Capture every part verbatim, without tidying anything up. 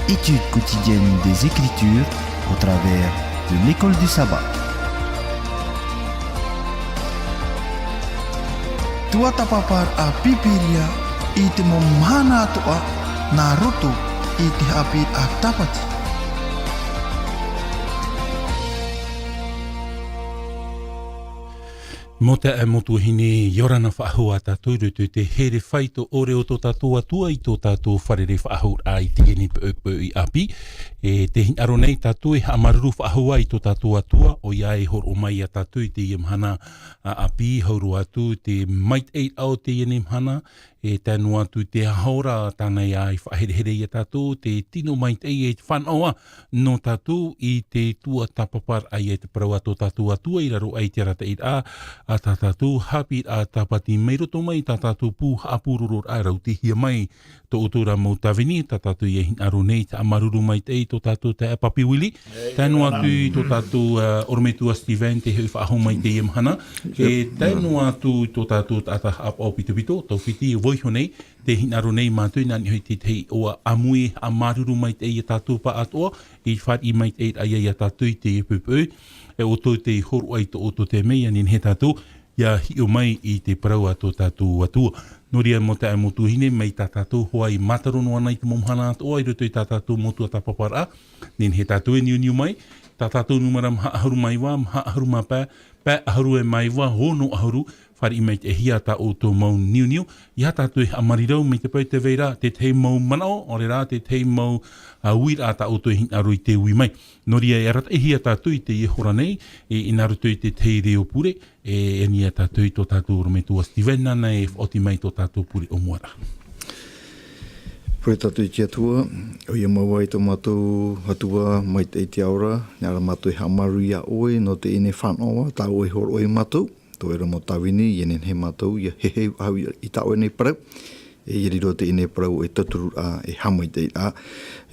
Étude quotidienne des Écritures au travers de l'école du sabbat. Tuatāpaparaʻa Pīpīria i te mau mahana atoʻa nā roto i te haʻapiʻiraʻa Tāpati. Mau taeaʻe, mau tuahine, ʻia ora na faʻahou ā tātou i roto i te here faito ʻore o tō tātou Atua i tō tātou fārerei-faʻahou-raʻa i teie nei poʻipoʻi ʻāpī. E tē hinaʻaro nei tātou e haʻamāuruuru faʻahou ā i tō tātou Atua, ʻoia e hōroʻa mai ia tātou i teie mahana ʻāpī, hau roa atu te maitaʻiraʻa o teie nei mahana, e tae noa atu i te aho ra tāna ia i faʻaherehere ia tātou, te tino maitaʻi e te fānaʻo ā nō tātou i te tuatāpaparaʻa ia i te parau a tō tātou Atua i raro aʻe i te arataʻiraʻa a tā tātou haʻapiʻiraʻa Tāpati mai roto mai i tā tātou pū haʻapūrororaʻa, rautihia mai tō ʻoutou rā mau tāvini, tā tātou ia hinaʻaro nei, te haʻamāuruuru maitaʻi i tō tātou taeaʻe Papi Willie, tae noa atu i tō tātou, ā, ʻorometua Steven, tei hoʻi faʻahou mai i teie mahana. E tae noa atu i tō tātou taʻata haʻapaʻo pitopito, Taufiti, e vaiiho nei, tē hinaʻaro nei mātou, nā niʻa hoʻi i te tahi iʻoa ʻāmui, haʻamāuruuru maitaʻi ia tātou pāʻātoʻa i fāriʻi maitaʻiraʻa ia tātou i teie poʻipoʻi. E ʻoutou tei hōroʻa i tō ʻoutou taime, ʻia nehenehe tātou ʻia hiʻo mai i te parau a tō tātou Atua. Nō reira, mau taeaʻe, mau tuahine, mai tā tātou hoʻi e mātaro noa na i te mau mahana atoʻa i roto i tā tātou mau tuatāpaparaʻa, nehenehe tātou e niuniu mai, tā tātou nūmera maha ʻahuru mā iva, maha ʻahuru mā pae, pae ʻahuru e mā iva, ono ʻahuru, fāriʻi maitaʻihia tā ʻoutou mau niuniu, ʻia tātou e haʻamarirau mai te peu tē vai ra te tahi mau manaʻo, ʻaore rā te tahi mau, ā, uiraʻa tā ʻoutou e hinaʻaro i te ui mai. Nō reira, e arataʻihia tātou i teie hora nei, e, i nā roto i te tahi reo pure, e, e ani ia tātou i tō tātou ʻorometua Steven, nāna e faʻaoti mai tō tātou pure ʻōmuaraʻa. Pure tātou i te Atua. ʻOia mau ā e tō mātou Atua maitaʻi te ao ra, nā reira mātou e haʻamāuruuru iā ʻoe nō teie nei fānaʻo ā tā ʻoe i hōroʻa ia mātou, tō ʻoe ra mau tāvini, ʻia nehenehe mātou ʻia heheu faʻahou i tā ʻoe nei parau, e ʻia riro teie nei parau ei tautururaʻa, ei haʻamaitaʻiraʻa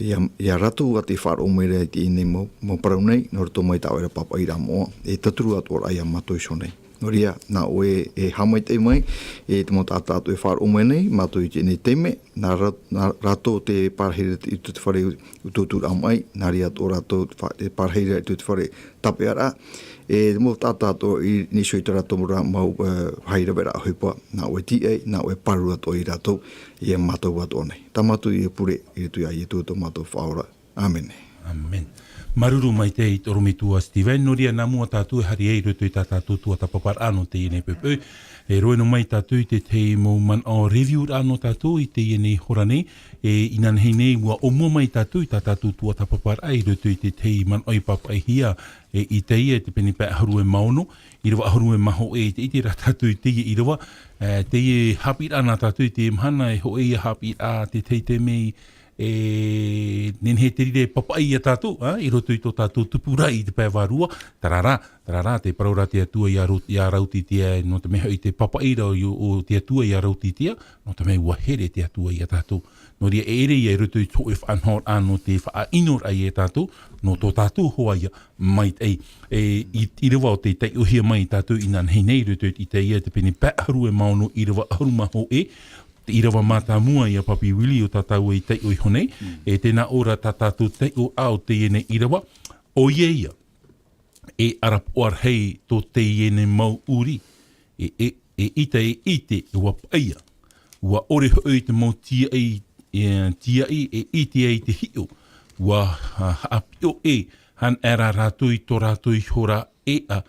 ia, ia rātou ā tē faʻaroʻo mai ra i teie nei mau, mau parau nei, nā roto mai tā ʻoe ra pāpaʻiraʻa moʻa, e tauturu atoʻa ra ia mātou iho nei. Nō reira, nā ʻoe e haʻamaitaʻi mai, e te mau taʻata atoʻa e faʻaroʻo mai nei, mātou i teie nei taime, nā rā-, nā rātou tē parahi ra i roto i te fare utuuturaʻa maʻi, nā reira atoʻa rātou fa-, e parahi ra i roto i te fare tāpeʻaraʻa, e te mau taʻata atoʻa i niʻa iho i tā rātou ra mau, e, vāhi raveraʻa ʻohipa, nā ʻoe e tīaʻi, nā ʻoe e pāruru atoʻa ia rātou, ia mātou atoʻa nei. Tā mātou ia pure, i roto iā Ietu tō mātou Faʻaora. ʻĀmene. ʻĀmene. Māuruuru maitaʻi i te ʻorometua Steven, nō reira nā mua tātou e haere ai i roto i tā tātou tuatāpaparaʻa nō teie nei poʻipoʻi. E roaʻa noa mai tātou i te tahi mau manaʻo review-raʻa nō tātou i teie nei hora nei. E inanahi nei, ʻua ʻōmua mai tātou i tā tātou tuatāpaparaʻa i roto i te tahi manaʻo i pāpaʻihia, e, i teie, te pene pae ʻahuru e mā ono, ʻīrava ʻahuru e mā hōʻē, e ʻite ra tātou i teie ʻīrava, e, teie haʻapiʻiraʻa nā tātou i teie mahana, e hōʻē ia haʻapiʻiraʻa, te tahi taime, e, nehenehe te reira e pāpaʻi ia tātou, ā, i roto i tō tātou tupu ra i te pae vārua, terā rā, terā rā, tē parau ra te Atua ia Ro-, ia Rautitia, nō te mea hoʻi te pāpaʻi ra o, o te Atua ia Rautitia, nō te mea ʻua here te Atua ia tātou. Nō reira e ʻere ia i roto i te hōʻē faʻanahoraʻa nō te faʻaʻinoraʻa ia tātou, nō tō tātou hoa ia maitaʻi. E, i, ʻīrava o tei taiʻohia mai ia tātou inanahi nei, i roto i teie te pene pae ʻahuru e mā ono, ʻīrava ʻahuru mā hōʻē, te ʻīrava mātāmua ia Papi Willie o tā tāua i taiʻo iho nei, e tē nā ʻō ra tā tātou taiʻoraʻa o teie nei ʻīrava, ʻoia ia, e ʻarapoʻa rahi tō teie nei mau ʻurī, e, e, e ʻita, e ʻite, e ʻua paʻia. ʻUa ʻore hoʻi te mau tīaʻi, e, tīaʻi, e ʻite ai te hiʻo. ʻUa, a, haʻapiʻo ʻē, hānere rātou i tō rātou iho ra ʻēʻa,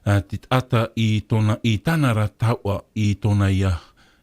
a, te taʻata i tōna, i tāna ra taoʻa, i tōna ia,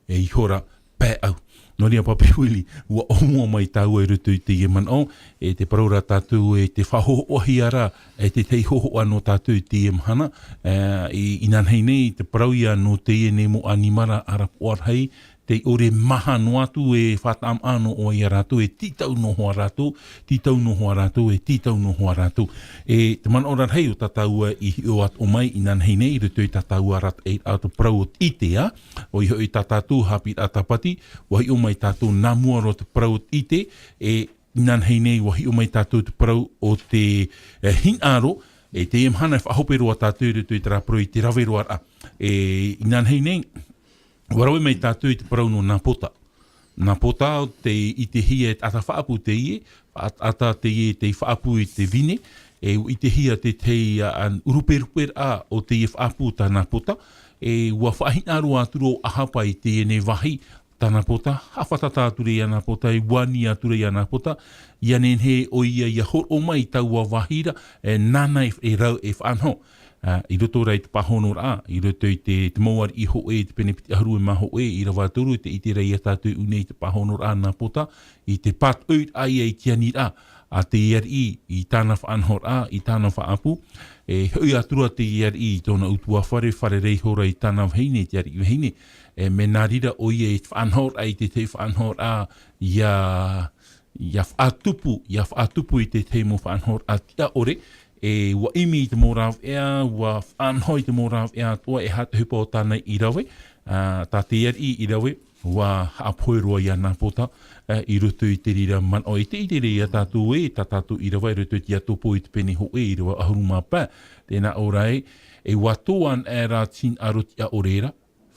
e, iho ra pae ʻau. Nō reira, Papi Willie, ʻua ʻōmua mai tāua i roto i teie manaʻo, e tē parau ra tātou, e tē faʻahōhoʻahia ra, e te tahi hōhoʻa nō tātou i teie mahana, e, i, inanahi nei, tē parau ia nō teie nei mau ʻanimara ʻarapoʻa rahi, tē ʻore maha noa atu e faʻataʻa-maʻa-noa-ʻā ia rātou, e tītau noa hoʻi rātou, tītau noa hoʻi rātou, e tītau noa hoʻi rātou. E te manaʻo rarahi o tā tāua i hiʻo atoʻa mai inanahi nei, i roto i tā tāua arataʻiraʻa, te parau o te ʻite, ā, ʻoia hoʻi tā tātou haʻapiʻiraʻa Tāpati, ʻua hiʻo mai tātou nā mua roa te parau o te ʻite, e inanahi nei ʻua hiʻo mai tātou te parau o te, e, hinaʻaro, e teie mahana e faʻahope roa tātou i roto i terā parau i te rave roa ra. E inanahi nei, ʻua rave mai tātou i te parau nō Nāpota. Nā pota, te ʻitehia e taʻata faʻaʻapu teie, faʻataʻata teie te faʻaʻapu i te vine, e ʻitehia te tei a, an uruperupe raʻa o teie faʻaʻapu tā nā pota, e ua faʻahinaʻaro atu rō ʻahapa i teie nei vāhi, tā nā pota, haʻafātata atu rei a nā pota, e uani atu rei a nā pota, ia nehenehe ʻo ia ia horoʻo mai i taua vāhi ra, e nāna e, e rau e faʻanaho. A, i roto rā i te pāhonoraʻa, i roto i te, te mau ariʻi hōʻē, te pene piti ʻahuru e mā hōʻē, ʻīrava toru, te ʻite ra ia tātou i ʻō nei i te pāhonoraʻa nā pota, i te pātoʻi raʻa ia i te aniraʻa, a te ariʻi, i tāna faʻanahoraʻa, i tāna faʻaʻapu, e hoʻi atu ra te ariʻi i tōna ʻutuāfare, fārerei ihora i tāna vahine, te ariʻi vahine, e mea nā reira ʻo ia i te faʻanahoraʻa, i te, te faʻanahoraʻa, ia, ia faʻatupu, ia faʻatupu i te tahi mau faʻanahoraʻa tiʻaʻore, e ua ʻimi i te mau rāveʻa, ua faʻanaho i te mau rāveʻa atoʻa, e aha te ʻohipa o tāna i rave, a, tā te ariʻi i rave, ua haʻapohe roa ia nā pota, e, i roto i te reira manaʻo. E te ʻite ra ia tātou ē, tā tātou ʻīrava i roto i te Iakobo i te pene hōʻē, ʻīrava ʻahuru mā pae, tē nā ʻō ra ē, e ua tō anaʻe rā te hinaʻaro tiʻaʻore ra,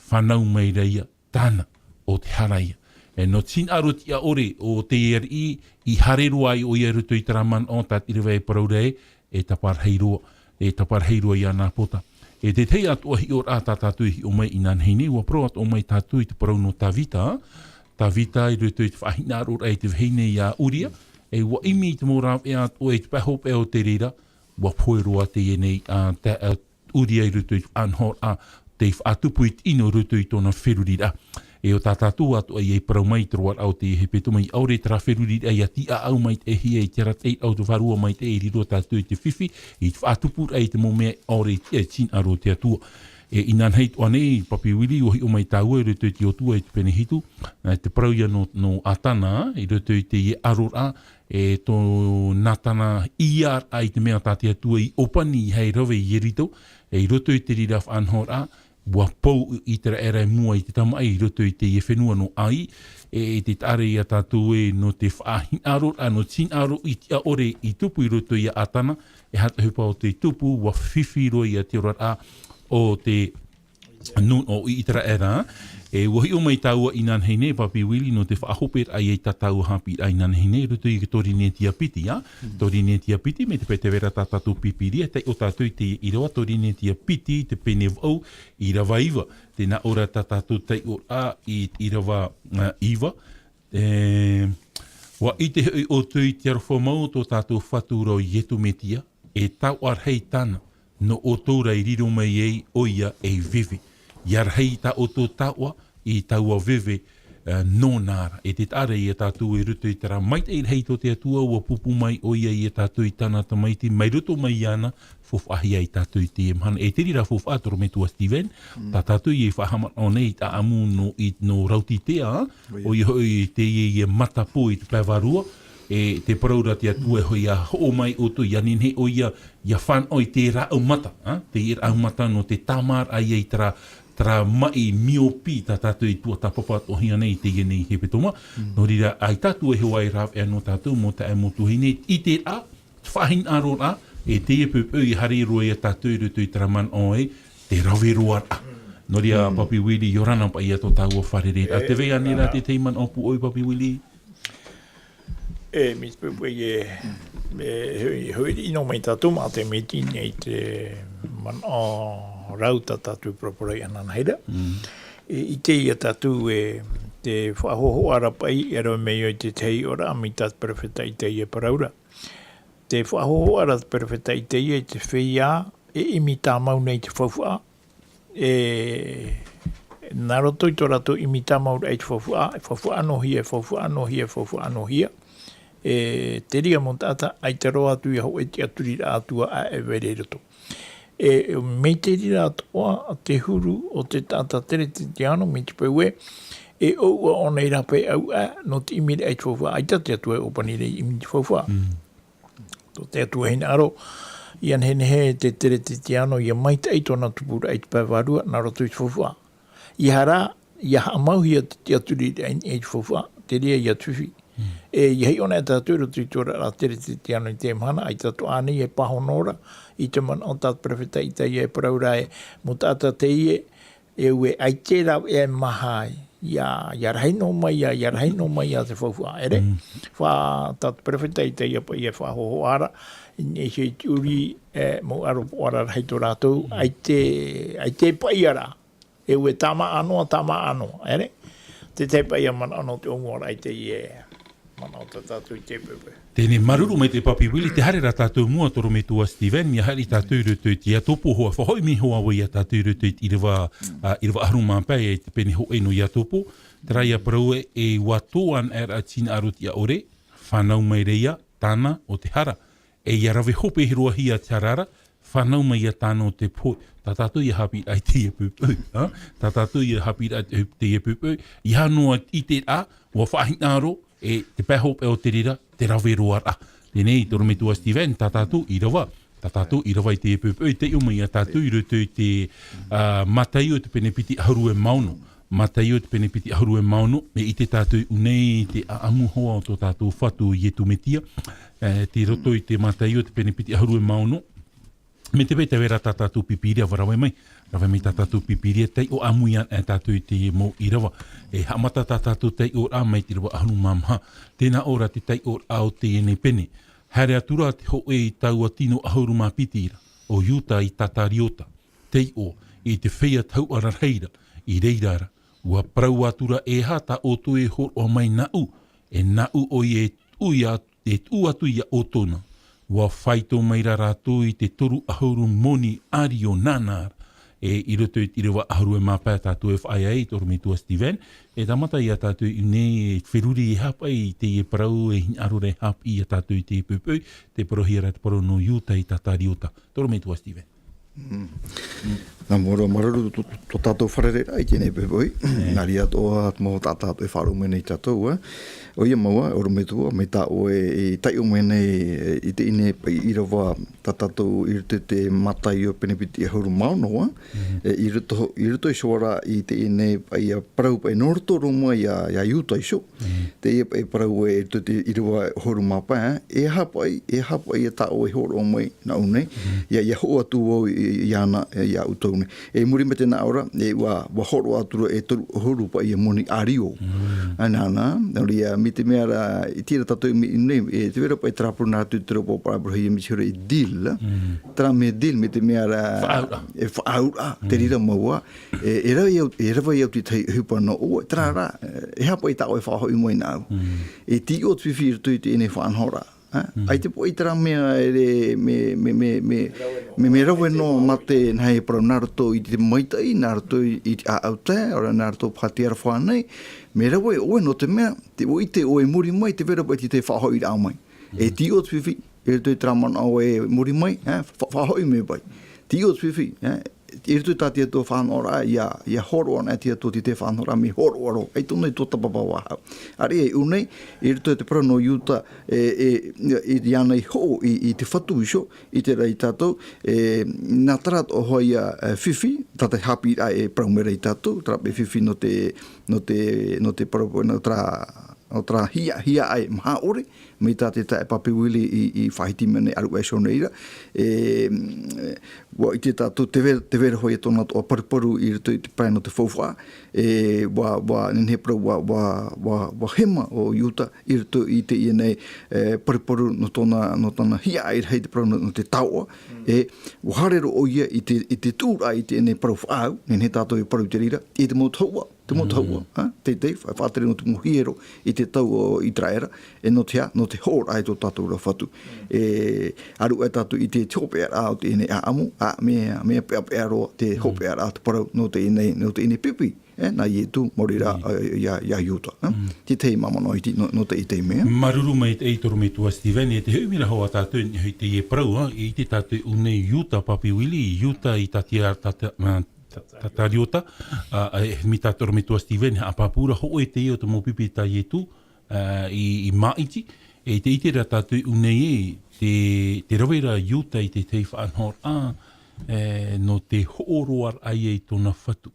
fānau mai ra ia, tāna, ʻo te hara ia. E nō te hinaʻaro tiʻaʻore o te ariʻi, i haere roa ai ʻo ia i roto i terā manaʻo, tā te ʻīrava e parau ra ē, e taparahi roa, e taparahi roa ia nā pota. E te tahi atoʻa hiʻoraʻa tā tātou i hiʻo mai inanahi nei, ua parau atoʻa mai tātou i te parau nō Tavita, Tavita i roto i te faʻahinaʻaroraʻa i te vahine ia Uria, e ua ʻimi i te mau rāveʻa atoʻa i te pae hopeʻa o te reira, ua pohe roa teie nei, a, ta-, a, Uria i roto i te faʻanahoraʻa, tei faʻatupu i te ʻino i roto i tōna feruriraʻa. E ʻo tā tātou atoʻa ia i parau mai i te roaraʻa o te hepetoma, ʻaore terā feruriraʻa ia tiʻaʻau maitaʻihia i te arataʻiraʻa o te vārua maitaʻi, e riro tātou i te fifi, i te faʻatupuraʻa i te mau mea ʻaore i te, e te hinaʻaro o te Atua. E inanahi atoʻa nei, Papi Willie, ua hiʻo mai tāua i roto i te Iosua i te pene hitu, e te parau ia nō, nō Atana, i roto i teie ʻaroraʻa, e tō Natana ʻīaʻaraʻa i te mea tā te Atua i ʻōpani i haere rave i Ieriko, e i roto i te reira faʻanahoraʻa, ua pou ʻĪteraʻera i mua i te tamaʻi i roto i teie fenua nō Ai, e, e te taʻa ra ia tātou ē nō te faʻahinaʻaroraʻa, nō te hinaʻaro i tiʻaʻore i tupu i roto ia Atana, e aha te ʻohipa o te tupu, ua fifi roa ia te oraraʻa o te nū-, o ʻĪteraʻera, e, ua hiʻo mai tāua inanahi nei, Papi Willie, nō te faʻahoperaʻa ia i tā tāua haʻapiʻiraʻa inanahi nei, i roto i te Torinetia piti, ā? Mm. Torinetia piti, mai te peu tē vai ra tā tātou Pīpīria, taiʻo tātou i te ʻīrava, Torinetia piti, te pene vaʻu, ʻīrava iva. Tē nā ʻō ra tā tātou taiʻoraʻa i, ʻīrava, ā, iva. E, ua ʻite hoʻi ʻoutou i te aroha mau o tō tātou Fatu ra ʻo Iesu Mesia, e taoʻa rahi tāna, nō ʻoutou ra i riro mai ai ʻoia ei veve. ʻIa rahi tā ʻoutou taoʻa i taua veve, e, nōna ra. E te taʻa ra ia tātou i roto i terā maitaʻi rahi tō te Atua, ua pupu mai ʻoia ia tātou i tāna Tamaiti, mai roto mai iāna, faufaʻahia ai tātou i teie mahana. E te reira faufaʻa, te Orometua Steven, Mm. tā tātou i faʻahaʻamanaʻo nei i te ʻāʻamu nō, i, nō Raotitea, ʻOia. ʻOia hoʻi teie ia matapō i te pae vārua, e te parau ra te Atua e hoʻi ʻia hoʻo mai ʻoutou, ʻia nehenehe ʻoia, ʻia fānaʻo i te rāʻau mata, ā? Te rāʻau mata nō te tāmāraʻa ia i terā, terā maʻi miopi tā tātou i tuatāpapa atoʻahia nei i teie nei hepetoma. Mm. Nō reira, ʻaita atu e hoa e rāveʻa nō tātou, mau taeaʻe, mau tuahine, i te rā, te faʻahinaʻaroraʻa, e teie poʻipoʻi i haere roa ia tātou i roto i terā manaʻo ē, te rave roa ra. Nō reira, Mm. Papi Willie, ʻia ora na paʻi ïa tō tāua fārereiraʻa. E, Tē vai ānei ra te tahi manaʻo pūʻoi, Papi Willie? E, mai te poʻipoʻi e, e, hoi, hoi ʻino mai tātou mā te meeting i te manaʻo rau tā tātou paraparauraʻa inanahi ra. Mm. E, ʻite ïa tātou e, te faʻahōhoʻa ra paʻi, e rave mai ïa i te tahi ora, mai tā te perofeta Isaia e parau ra. Te faʻahōhoʻa ra te perofeta Isaia i te feiā, e ʻimi tāmau nei te faufaʻa, e, nā roto i tō rātou ʻimi tāmau ra i te faufaʻa, e faufaʻa noa hia, e faufaʻa noa hia, e faufaʻa noa hia. E, te reira mau taʻata, ʻaita roa atu ïa hōʻē tiʻaturi ra atu ā, e vai ra i roto. E, mai te reira atoʻa, te huru o te taʻata Keresetiano, mai te peu ē, e ʻoaʻoa ʻōna i rāpae ʻauaʻa, nō te ʻimi ra i te faufaʻa, ʻaita te Atua e ʻōpani ra i ʻimi i te faufaʻa. Mm. Tō te Atua hinaʻaro, ʻia nehenehe te Keresetiano, ʻia maitaʻi tōna tupuraʻa i te pae vārua, nā roto i te faufaʻa. ʻIa haere, ʻia haʻamauhia te, te tiʻaturi i te faufaʻa, te reira ïa te fifi. Mm. E, ʻia hiʻo na tātou i roto i te oraraʻa Keresetiano i teie mahana, ʻaita atoʻa ānei e pāhono ra, i te manaʻo tā te perofeta Isaia e parau ra ē, mau taʻata teie, e ʻua ʻaita rāveʻa e maha ai. ia, ia rahi noa mai, ia, ia rahi noa mai ia te faufaʻa, ʻere? Mm. Faʻa, tā te perofeta Itaia paʻi e faʻahohoʻa ra, i niʻa i te ʻuri, e, mau ʻaropoʻa ra rahi tō rātou, Mm. ʻaita, ʻaita e paʻi ra, e ʻua tāmāʻa noa, tāmāʻa noa, ʻere? Te tahi paʻi ia manaʻo nō te ʻōmuaraʻa i teie manaʻo tā tātou i te poʻipoʻi. Teie nei, māuruuru maitaʻi Papi Willie, tē haere ra tātou i mua, toro metua Steven, ia haere tātou i roto i te Iakobo, ʻua faʻahoʻi mai hoʻi ia tātou i roto i te ʻīrava, ā, ʻīrava ʻahuru mā pae, e te pene hōʻē nō Iakobo, terā ia parau ē, e ʻua tō anaʻe ra te hinaʻaro tiʻaʻore, fānau mai reira, tāna ʻo te hara. E ʻia rave hope roa hia te hara ra, fānau mai ia tāna ʻo te pohe. Tā tātou ia haʻapiʻiraʻa i teie poʻipoʻi, ā? Tā tātou ia haʻapiʻiraʻa i teie poʻipoʻi. ʻEiaha noa ʻiteraʻa, ʻua faʻahinaʻaro, e te pae hopeʻa o te reira, te rave roaraʻa. Teie nei, toro metua Steven, tā tātou ʻīrava. Tā tātou ʻīrava i teie poʻipoʻi, taiʻo mai ia tātou i roto i te, ā, Mataio te pene piti ʻahuru e mā ono. Mataio te pene piti ʻahuru e mā ono, mea ʻite tātou i ʻō nei te ʻāʻamu hoʻi o tō tātou Fatu ʻo Iesu Mesia, e, tei roto i te Mataio te pene piti ʻahuru e mā ono. Mai te peu tē vai ra tā tātou Pīpīria, ʻua rave mai, rave mai tā tātou Pīpīria, taiʻo ʻāmui anaʻe tātou i te mau ʻīrava. E haʻamata tā tātou taiʻoraʻa mai te ʻīrava ʻahuru mā maha. Tē nā ʻō ra te taiʻoraʻa o teie nei pene. Haere atu ra te hōʻē i taua tino ʻahuru mā piti ra, ʻo Iuda Isikariota. Taiʻo, i te feiā tahuʻa rahi ra, i reira ra, ʻua parau atu ra, ʻEiaha tā ʻoutou e hōroʻa mai nāʻu, e nāʻu ʻoia e tuʻu ia, e tuʻu atu ia ʻoutou na. ʻUa faito mai ra rātou i te toru ʻahuru moni ʻārio nāna ra. E i roto i te ʻīrava ʻahuru e mā pae tātou e faʻaea ai, toro metua Steven, e tāmata ia tātou i ʻō nei e feruri e haʻapaʻo i teie parau e hinaʻaro ra e haʻapiʻi ia tātou i teie poʻipoʻi, tē parauhia ra te parau nō Iuda Isikariota. Toro metua Steven. Mm. Nā mua roa, māuruuru tō, tō tātou fārereiraʻa i teie nei poʻipoʻi. Nā reira atoʻa te mau taʻata e faʻaroʻo mai nei ia tātou, ā. ʻOia mau ā, ʻorometua, mai tā ʻoe i taiʻo mai nei, e, i teie nei paʻi ʻīrava tā tātou i roto i te Mataio pene piti ʻahuru mā ono, ā. E, i roto, i roto iho ra i teie nei paʻi ia parau paʻi nō roto roa mai ia, ia Iuda iho. Teie paʻi parau e i roto i te ʻīrava ʻahuru mā pae, ā, ʻEiaha paʻi, ʻEiaha paʻi ia tā ʻoe e hōroʻa mai nāʻu nei, ʻia, ʻia hoʻo atu vau i, i, iāna, e, ia ʻoutou nei. E i muri mai i te nā ʻō ra, e ʻua, ʻua hōroʻa atu ra e toru ʻahuru paʻi ia moni ʻārio. Ā, nāna, nō reira, mai te mea ra, ʻite ra tātou i ʻō nei, e, tē vai ra paʻi terā parau nā roto i te reo pāpā parau hia mai te hora e deal. Terā mea deal, mai te mea ra, Faʻaauraʻa. e faʻaauraʻa, te reira mau ā, e, e rave au, e rave au i te tahi ʻohipa nō ʻoe, terā rā, e, ʻeiaha paʻi tā ʻoe e faʻahoʻi mai nāʻu. E tīʻo te fifi i roto i teie nei faʻanahoraʻa, ā? ʻAita paʻi terā mea e re-, me, me, me, me, me, me rave noa mā te nāhea e parau nā roto i te maitaʻi, nā roto i, i te ʻāʻau tae, ʻaore rā nā roto paha i te aroha nei, mea rave ʻoe nō te mea, tē ʻite ʻoe i muri mai, tē vai ra paʻi te, te faʻahoʻiraʻa mai. E tīʻo te fifi, i roto i terā manaʻo e muri mai, ā, fa-, faʻahoʻi mai paʻi. Tīʻo te fifi, ā, i roto i tā te Atua faʻanahoraʻa, ʻia, ʻia hōroʻa anaʻe te Atua i te faʻanahoraʻa, mea hōroʻa roa, ʻaita ʻō nei tō tāpapa faʻahou. ʻĀreʻa i ʻō nei, i roto i te parau nō Iuda, e, e, i, iāna i hoʻo i, i te Fatu iho, ʻite ra ia tātou, e, nā terā atoʻa hoʻi ia, e, fifi, tātaʻi haʻapiʻiraʻa e parau mai ra ia tātou, terā paʻi fifi nō te, nō te, nō te parau, nō terā, nō terā hia, hiaʻai maha ʻore, mai tā te taeaʻe Papi Willie i, i faʻahiti mai nei ʻāruʻe iho nei ra. E, mm, ʻua ʻite tātou tē vai, tē vai ra hoʻi tōna atoʻa paruparu i roto i te pae nō te faufaʻa. E, ʻua, ʻua, nehenehe e parau, ʻua, ʻua, ʻua, ʻua hema ʻo Iuda i roto i teie nei, e, paruparu nō tōna, nō tōna hiaʻai rahi te parau nō, nō te taoʻa. E, ʻua haere roa ʻoia i te, i te tuʻuraʻa i teie nei parau faʻaau, nehenehe tātou e parau i te reira, i te mau tahuʻa. Te mau tahuʻa, ā, teitei, fa-, faʻatere nō te mau hiero i te tau o Iteraera, e nō te aha, nō te hoʻoraʻa i tō tātou ra Fatu. E, ʻāruʻe tātou i te, te hopeʻaraʻa o teie nei ʻāʻamu, ā, mea, mea peʻapeʻa roa te hopeʻaraʻa te parau nō teie nei, nō teie nei pipi, e, nā Ietu, maori rā, ā, ia, ia Iuda, ā. Te tahi mau manaʻo iti nō, nō teie nei mea. Māuruuru maitaʻi tō ʻorometua Steven, e tē hoʻi mai ra hoʻi tātou i teie parau, ā, i ʻite tātou i ʻō nei Iuda Papi Willie, Iuda i tā te, tā te, ā, Isikariota, ā, e, mai tā tō ʻorometua Steven, e haʻapāpū ra hōʻē teie o te mau pipi tā Ietu, ā, i, i māʻiti, e tē ʻite ra tātou i ʻō nei ē, tē, tē rave ra Iuda i te tahi faʻanahoraʻa, e, nō te hoʻo roa ra ïa i tōna Fatu.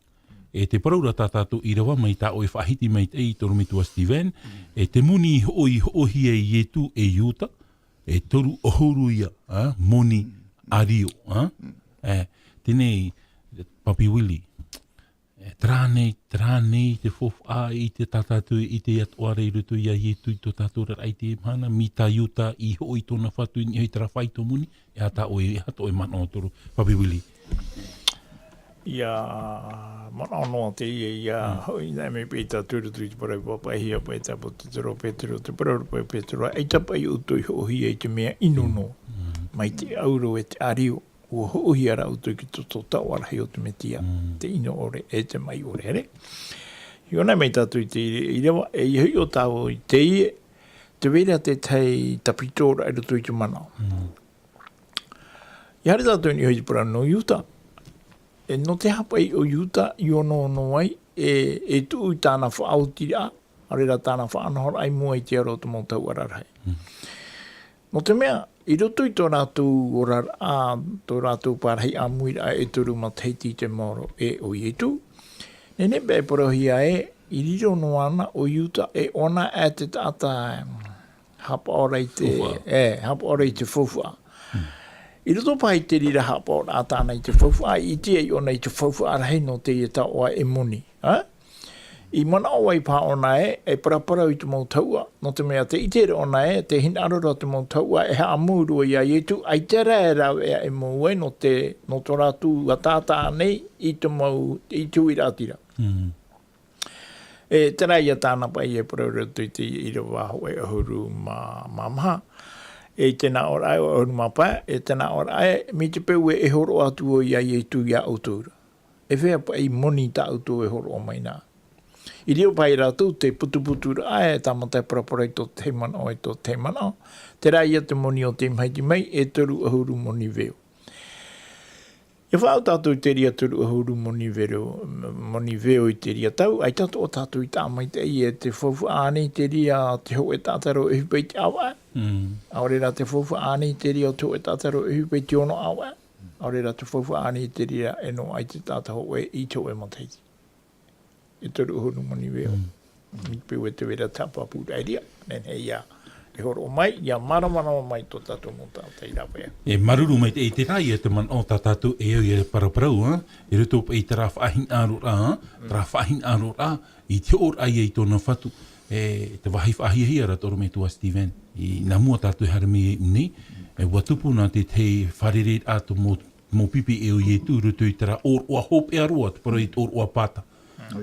E tē parau ra tā tātou ʻīrava mai tā ʻoe faʻahiti maitaʻi tō ʻorometua Steven, e te moni i hoʻo, i hoʻohia e Ietu e Iuda, e toru ʻahuru ïa, ā, moni ʻārio, ā? E, teie nei, Papi Willie. E, terā nei, terā nei te faufaʻa i te tātou, i te atoʻa i roto iā Ietu i tō tātou oraraʻa i teie mahana, mai tā Iuta i hoʻo i tōna fatu i niʻa i terā faito moni, e aha tā ʻoe, e aha tō ʻoe manaʻo toro, Papi Willie? Ia, manaʻo noa teie, ia, hoʻi, nā ʻō mai paʻi tātou i roto i te parau pāpaʻihia paʻi tā Petero, Petero, te parau paʻi Petero, ʻaita paʻi ʻoutou i hoʻohia i te mea ʻino noa. Mai te ʻauro e te ʻārio, ʻua hoʻohia rā ʻoutou ki tō, tō taoʻa rahi o te Metia, te ʻino ʻore, e te maʻi ʻore, here. Iō, nā ʻō mai tātou i te ʻīrava, e ia hoʻi ʻo tāua i teie, tē vai ra te tahi tāpitoraʻa i roto i te manaʻo. Ia haere tātou i niʻa i te parau nō Iuta. E, nō te aha paʻi ʻo Iuta i onoono ai, e, e tuʻu i tāna faʻaotiraʻa, ʻaore rā tāna faʻanahoraʻa i mua i te aro o te mau tauʻa rarahi. Nō te mea, i roto i tō rātou oraraʻa, tō rātou parahi ʻāmuiraʻa e toru matahiti i te maoro e ʻo Ietu, nehenehe paʻi e parauhia ē, i riro noa na ʻo Iuta e ʻoia e te taʻata, e, haʻapaʻo ra i te, e, haʻapaʻo ra i te faufaʻa. I roto paʻi i te reira haʻapaʻoraʻa tāna i te faufaʻa, i ʻite ai ʻoia i te faufaʻa rahi nō teie taoʻa e moni, ā? I manaʻo ai paʻi ʻoia ē, e paraparau i te mau tauʻa, nō te mea tē ʻite ra ʻoia ē, tē hinaʻaro ra te mau tauʻa e haʻamou roa iā Ietu, ʻaita rā e rāveʻa e mou ai nō te, nō tō rātou ʻataʻata nei i te mau, i te uiraʻatira. E, terā ia tāna paʻi e parau ra i te ʻīrava hōʻē ʻahuru mā, mā maha. E, i te nā ʻōraʻa ʻahuru mā pae, e te nā ʻōraʻa ē, mai te peu e, e hōroʻa atu ʻoia iā Ietu iā ʻoutou ra. E fea paʻi moni tā ʻoutou e hōroʻa mai na? I riro paʻi rātou te putuputuraʻa e tāmata e parapara i tō te manaʻo, i tō te manaʻo. Terā ia te moni o te mahiti mai, e toru ʻahuru moni veo. E faʻaau tātou i te reira toru ʻahuru moni vero, moni veo i te reira tau, ʻaita atoʻa tātou i taʻa maitaʻi e te faufaʻa ānei i te reira te hōʻē taʻata roa e ʻohipa i te ʻāvaʻe. ʻAore rā te faufaʻa ānei i te reira te hōʻē taʻata roa e ʻohipa i te ono ʻāvaʻe. ʻAore rā te faufaʻa ānei i te reira e noaʻa i te taʻata hōʻē i te hōʻē matahiti. E toru ʻahuru moni veo. Mai te peu e tē vai ra te haʻapāpūraʻa i reira, nehenehe ia e hōroʻa mai, ia māramarama mai tō tātou mau taʻata i rāveʻa. E māuruuru maitaʻi, terā ia te manaʻo tā tātou e au ia e paraparau, ā, i roto paʻi i terā faʻahinaʻaroraʻa, ā, terā faʻahinaʻaroraʻa, i te hoʻoraʻa ia i tōna fatu, e, te vāhi faʻahiahia ra tō ʻorometua Steven, i nā mua tātou e haere mai nei, e, ʻua tupu nā te tahi fārereiraʻa tō mau, mau pipi e ʻo Ietu i roto i terā ʻōroʻa hopeʻa roa, te parau i te ʻōroʻa pāta.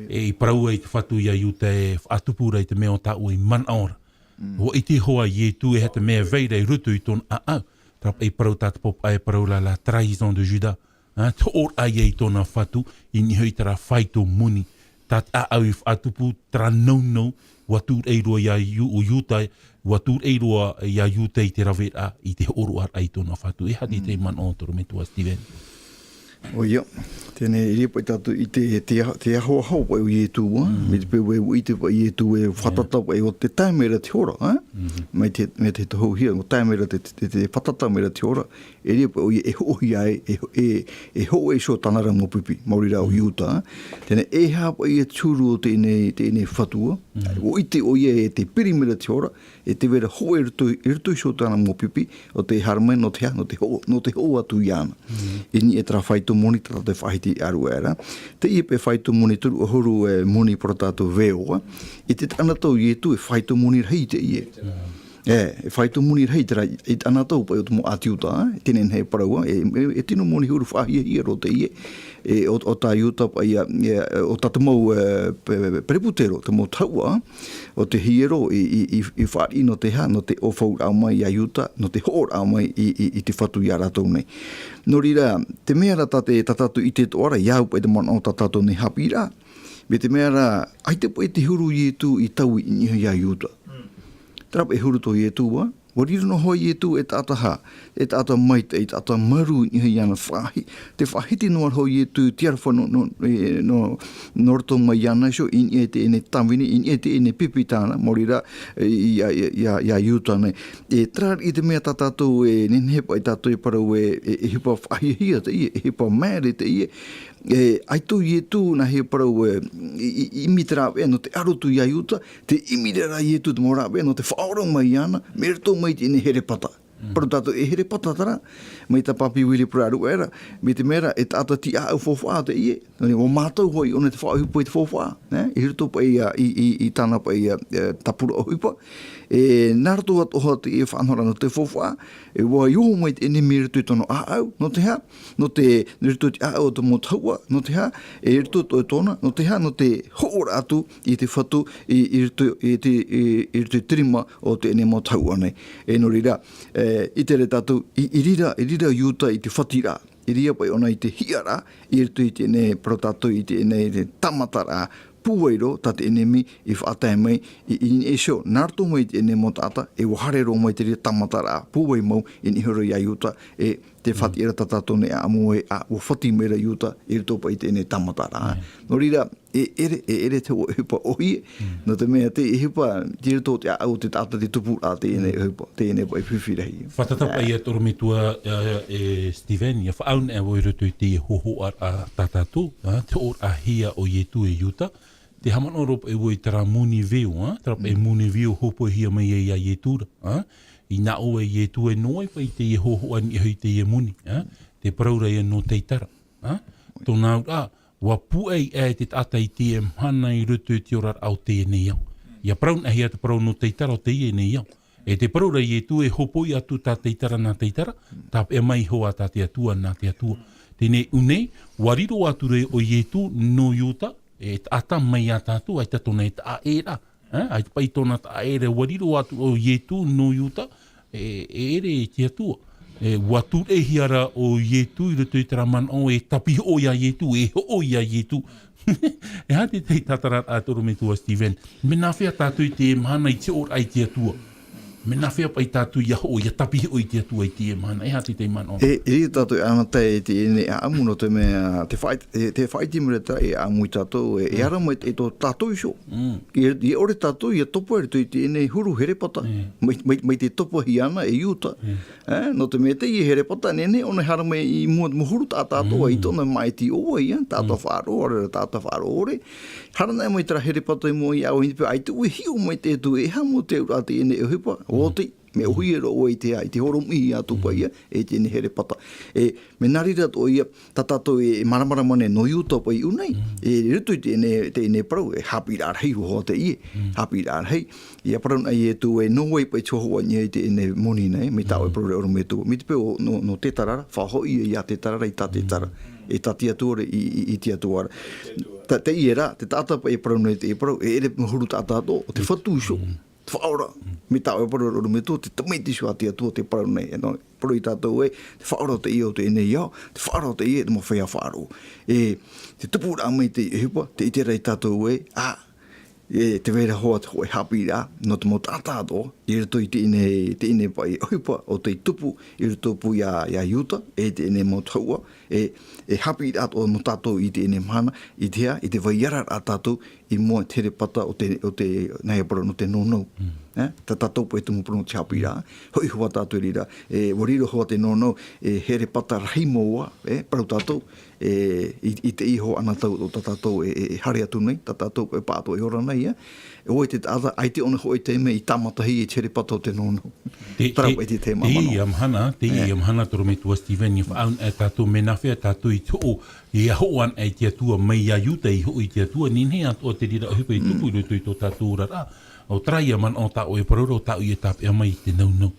E, i parau ai te fatu iā Iuta e faʻatupu ra i te mea ʻo tāʻua i manaʻo ra. ʻUa ʻite hoʻi Ietu e aha te mea e vai ra i roto i tōna ʻāʻau. Terā paʻi parau tā te pāpaʻi e parau ra la trahison de Judas. Ā, te hoʻoraʻa ia i tōna fatu, i niʻa i terā faito moni. Tā te ʻāʻau i faʻatupu, terā nounou, ʻua tūraʻi roa iā Iu-, ʻo Iuta, ʻua tūraʻi roa iā Iuta i te raveraʻa, i te hōroʻaraʻa i tōna fatu. E aha te tahi manaʻo tō ʻorometua Steven? ʻOia, teie nei, i reira paʻi tātou i te, te, te ahoaho paʻi o Ietu, ā, mai te peu e ʻite paʻi Ietu e fātata paʻi ʻo tē tae mai ra te hora, ā? Mai te, mai te tohuhia, ʻo tae mai ra te, te, te, te fātata mai ra te hora, e reira paʻi ʻoia e hoʻohia ai, e, e, e hoʻo iho tāna ra mau pipi, maori rā ʻo Iuta, ā? Teie nei, e aha paʻi ia te huru o teie nei, teie nei fatu, ā? ʻUa ʻite ʻoia e tē piri mai ra te hora, e tē vai ra hoʻo i roto, i roto iho tāna mau pipi, ʻo tē haere mai nō te aha, nō te hoʻo, nō te hoʻo atu iāna. I niʻa i terā faito moni tā tātou e faʻahiti ʻāruʻe ra. Teie paʻi faito moni toru ʻahuru, e, moni parau tātou veo, ā. I te taʻata ʻo Ietu e faito moni rahi teie. E, e faito moni rahi terā, i te taʻata paʻi o te mau ʻĀti Iuta, ā. Teie nei e parau, ā, e, e, e tino moni huru faʻahiahia roa teie. E, ʻo, ʻo tā Iuta paʻi ia, e, ʻo tā te mau, e, pe-, pe-, peresibutero, te mau tauʻa, ʻo te hiero i, i, i, i fāriʻi nō te aha, nō te ʻōfauraʻa mai iā Iuta, nō te hoʻoraʻa mai i, i, i te fatu iā rātou nei. Nō reira, te mea ra tā te, tā tātou i ʻite atoʻa ra, i au paʻi te manaʻo tā tātou nei haʻapiʻiraʻa, mai te mea ra, ʻaita paʻi te huru Ietu i taui i niʻa iā Iuta. Terā paʻi e huru tō Ietu, ā, ʻua riro noa hoʻi Ietu e taʻata hā, e taʻata maitaʻi, e taʻata marū i niʻa iāna faʻahi-, tē faʻahiti noa ra hoʻi Ietu i te aroha nō, nō, e, nō, nō roto mai iāna iho, i niʻa i teie nei tāvini, i niʻa i teie nei pipi tāna, maori rā, e, iā, iā, iā, iā Iuta nei. E terā i te mea tā tātou e nehenehe paʻi tātou e parau e, e, e ʻohipa faʻahiahia teie, e ʻohipa maere teie, e, ʻaita ʻo Ietu nā hea e parau e, i, i, i ʻimi te rāveʻa nō te aro atu iā Iuta, tē ʻimi ra ra Ietu te mau rāveʻa nō te faʻaora mai iāna, mai roto mai i teie nei herepata. Parau tātou e here pata terā, mai tā Papi Willie parau ra, mai te mea ra, e taʻata tiʻaʻau faufaʻa teie, nō reira, ʻo mātou hoʻi ʻōna te faʻaʻohipa i te faufaʻa, nē? I roto paʻi ia, i, i, i tāna paʻi ia, e, tāpura ʻohipa. E, nā roto atoʻa hoʻi te faʻanahoraʻa nō te faufaʻa, e, ʻua iho mai te ʻenemi i roto i tōna ʻāʻau, nō te aha? Nō te, i roto i te ʻāʻau o te mau tahuʻa, nō te aha? E, i roto i tōna, nō te aha? Nō te hoʻoraʻa atu i te fatu, i, i roto, i te, i, i roto i te rima o teie mau tahuʻa nei. E, nō reira, e, ʻite ra tātou, i, i reira, i reira Iuta i te fatiraʻa, i reira paʻi ʻōna i te hiʻaraʻa, i roto i teie, parau tātou i teie, te tāmataraʻa pūai roa tā te ʻenemi i faʻatae mai, i, i niʻa iho, nā roto mai i teie mau taʻata, e ʻua haere roa mai te reira tāmataraʻa pūai mau, i niʻa iho ra ia Iuta, e te fatiʻiraʻa tā tātou nei ʻāʻamu ē, ā, ʻua fati mai ra Iuta, i roto paʻi i teie tāmataraʻa. Nō reira, e ʻere, e ʻere te hōʻē ʻohipa ʻōhie, nō te mea te ʻohipa, tei roto te ʻāʻau o te taʻata te tupuraʻa teie ʻohipa, teie paʻi fifi rahi. Fātata paʻi ia tō ʻorometua, e, e, Steven, ʻia faʻaau anaʻe vau i roto i te hōhoʻaraʻa tā tātou, ā, te hoʻoraʻahia o Ietu e Iuta, te haʻamanaʻo roa paʻi vau i terā moni veo, ā, terā paʻi moni veo hōpoihia mai ai ia Ietu ra, ā, i nā ʻō e Ietu e nō ai paʻi teie hōhoʻa i niʻa iho i teie moni, ā, te parau ra ia nō Teitara, ā, tōna auraʻa, ʻua pūai aʻe te taʻata i teie mahana i roto i te oraraʻa o teie nei ao. ʻIa parau anaʻe hia te parau nō Teitara o teie nei ao. E te parau ra Ietu e hōpoi atu tā Teitara nā Teitara, tāpeʻa mai iho ā tā te Atua nā te Atua. Teie nei, ʻua riro atu ra ʻo Ietu nō Iuta, e taʻata mai ia tātou, ʻaita tōna e taʻaʻēraʻa, ā, ʻaita paʻi tōna taʻaʻēraʻa, ʻua riro atu ʻo Ietu nō Iuta, e, e ʻere i te Atua. E, ʻua tūreʻahia ra ʻo Ietu i roto i terā manaʻo e tāpihoʻo ia Ietu, e hoʻo ia Ietu. E aha te tahi tātararaʻa tō ʻorometua Steven? Mea nāfea tātou i teie mahana i te hoʻoraʻa i te Atua? Mea nāfea paʻi tātou ʻia hoʻo, ʻia tāpihoʻo i te Atua i teie mahana? E aha te tahi manaʻo? E, e riro tātou e ʻanaʻanatae i teie nei ʻāʻamu nō te mea, te faʻa-, e, te faʻaʻite mai ra terā e ʻāʻamu ia tātou, e, e ara mai te, tō tātou iho. E, e ʻore tātou ʻia topa i roto i teie nei huru herepata. Mai, mai, mai te topahia ana e Iuta. Ā, nō te mea teie herepata, nehenehe ʻōna e haere mai i mua i te mau huru taʻata atoʻa i tōna māʻiti ʻōfaʻi, ā, taʻata faʻaroʻo, ʻaore ra taʻata faʻaroʻo ʻore. Haere anaʻe mai terā herepata i mua ia ʻoe, i niʻa i te peu ʻaita ʻoe e hiʻo mai te Atua, e aha mau te auraʻa teie nei ʻohipa, ʻua oti, mea ʻōhie roa ʻoe i te, i te horomiʻi atu paʻi ia, e teie nei herepata. E, mea nā reira atoʻa ia, tā tātou e māramarama nei nō Iuta paʻi i ʻō nei, e, i roto i teie nei, teie nei parau, e haʻapiʻiraʻa rahi roa teie, haʻapiʻiraʻa rahi, ʻia parau anaʻe Ietu e nō vai paʻi te hōhoʻa i niʻa i teie nei moni nei, mai tā ʻoe parau ra ʻorometua. Mai te peu nō, nō Teitara ra, faʻahoʻi ia Teitara ra i tā Teitara. E tā te Atua ra i, i, i te Atua ra. Tā, teie rā, te taʻata paʻi e parau nei teie parau, e ʻere mau huru taʻata atoʻa, ʻo te Fatu iho. Te Faʻaora. Mai tā ʻoe parau ra ʻorometua, te Tamaiti iho a te Atua tē parau nei. E nō, parau ia tātou ē, te Faʻaora teie o teie nei ao, te Faʻaora teie, te mau feiā faʻaroʻo. E, te tupuraʻa mai te ʻohipa, tē ʻite ra ia tātou ē, ā, e tē vai ra hoʻi te hōʻē haʻapiʻiraʻa nō te mau taʻata atoʻa, i roto i teie nei, teie nei paʻi ʻohipa ʻo tei tupu, i roto pū ia, ia Iuta, e teie nei mau tahuʻa, e, e haʻapiʻiraʻa atoʻa nō tātou i teie nei mahana, i te aha, i te vai ara ra tātou, i mua i te herepata o te, o te, nā ia parau nō te nounou. E, tā tātou paʻi tumu parau nō te haʻapiʻiraʻa, hoʻi hoʻi tātou i reira, e, ʻua riro hoʻi te nounou, e, herepata rahi mau ā, e, parau tātou, e, i, i teie hoʻi ana tau o tā tātou e, e, e haere atu nei, tā tātou e pāʻatoʻa e ora nei, e. E ʻoe te taʻata, ʻaita ʻōna hoʻi te mea i tāmatahia i te herepata o te nounou. Te, Parau te, paʻi te, te te manaʻo. Ia mahana, te ia mahana tō ʻorometua Steven, ʻia faʻaau anaʻe tātou, mea nāfea tātou i te hoʻo, ʻia hoʻo anaʻe i te Atua, mai ia Iuta i hoʻo i te Atua, nehenehe atoʻa te reira ʻohipa i tupu i roto i tō tātou oraraʻa. ʻO terā ia manaʻo tā ʻoe e parau ra, ʻo tāʻu ia tāpeʻa mai i te nounou.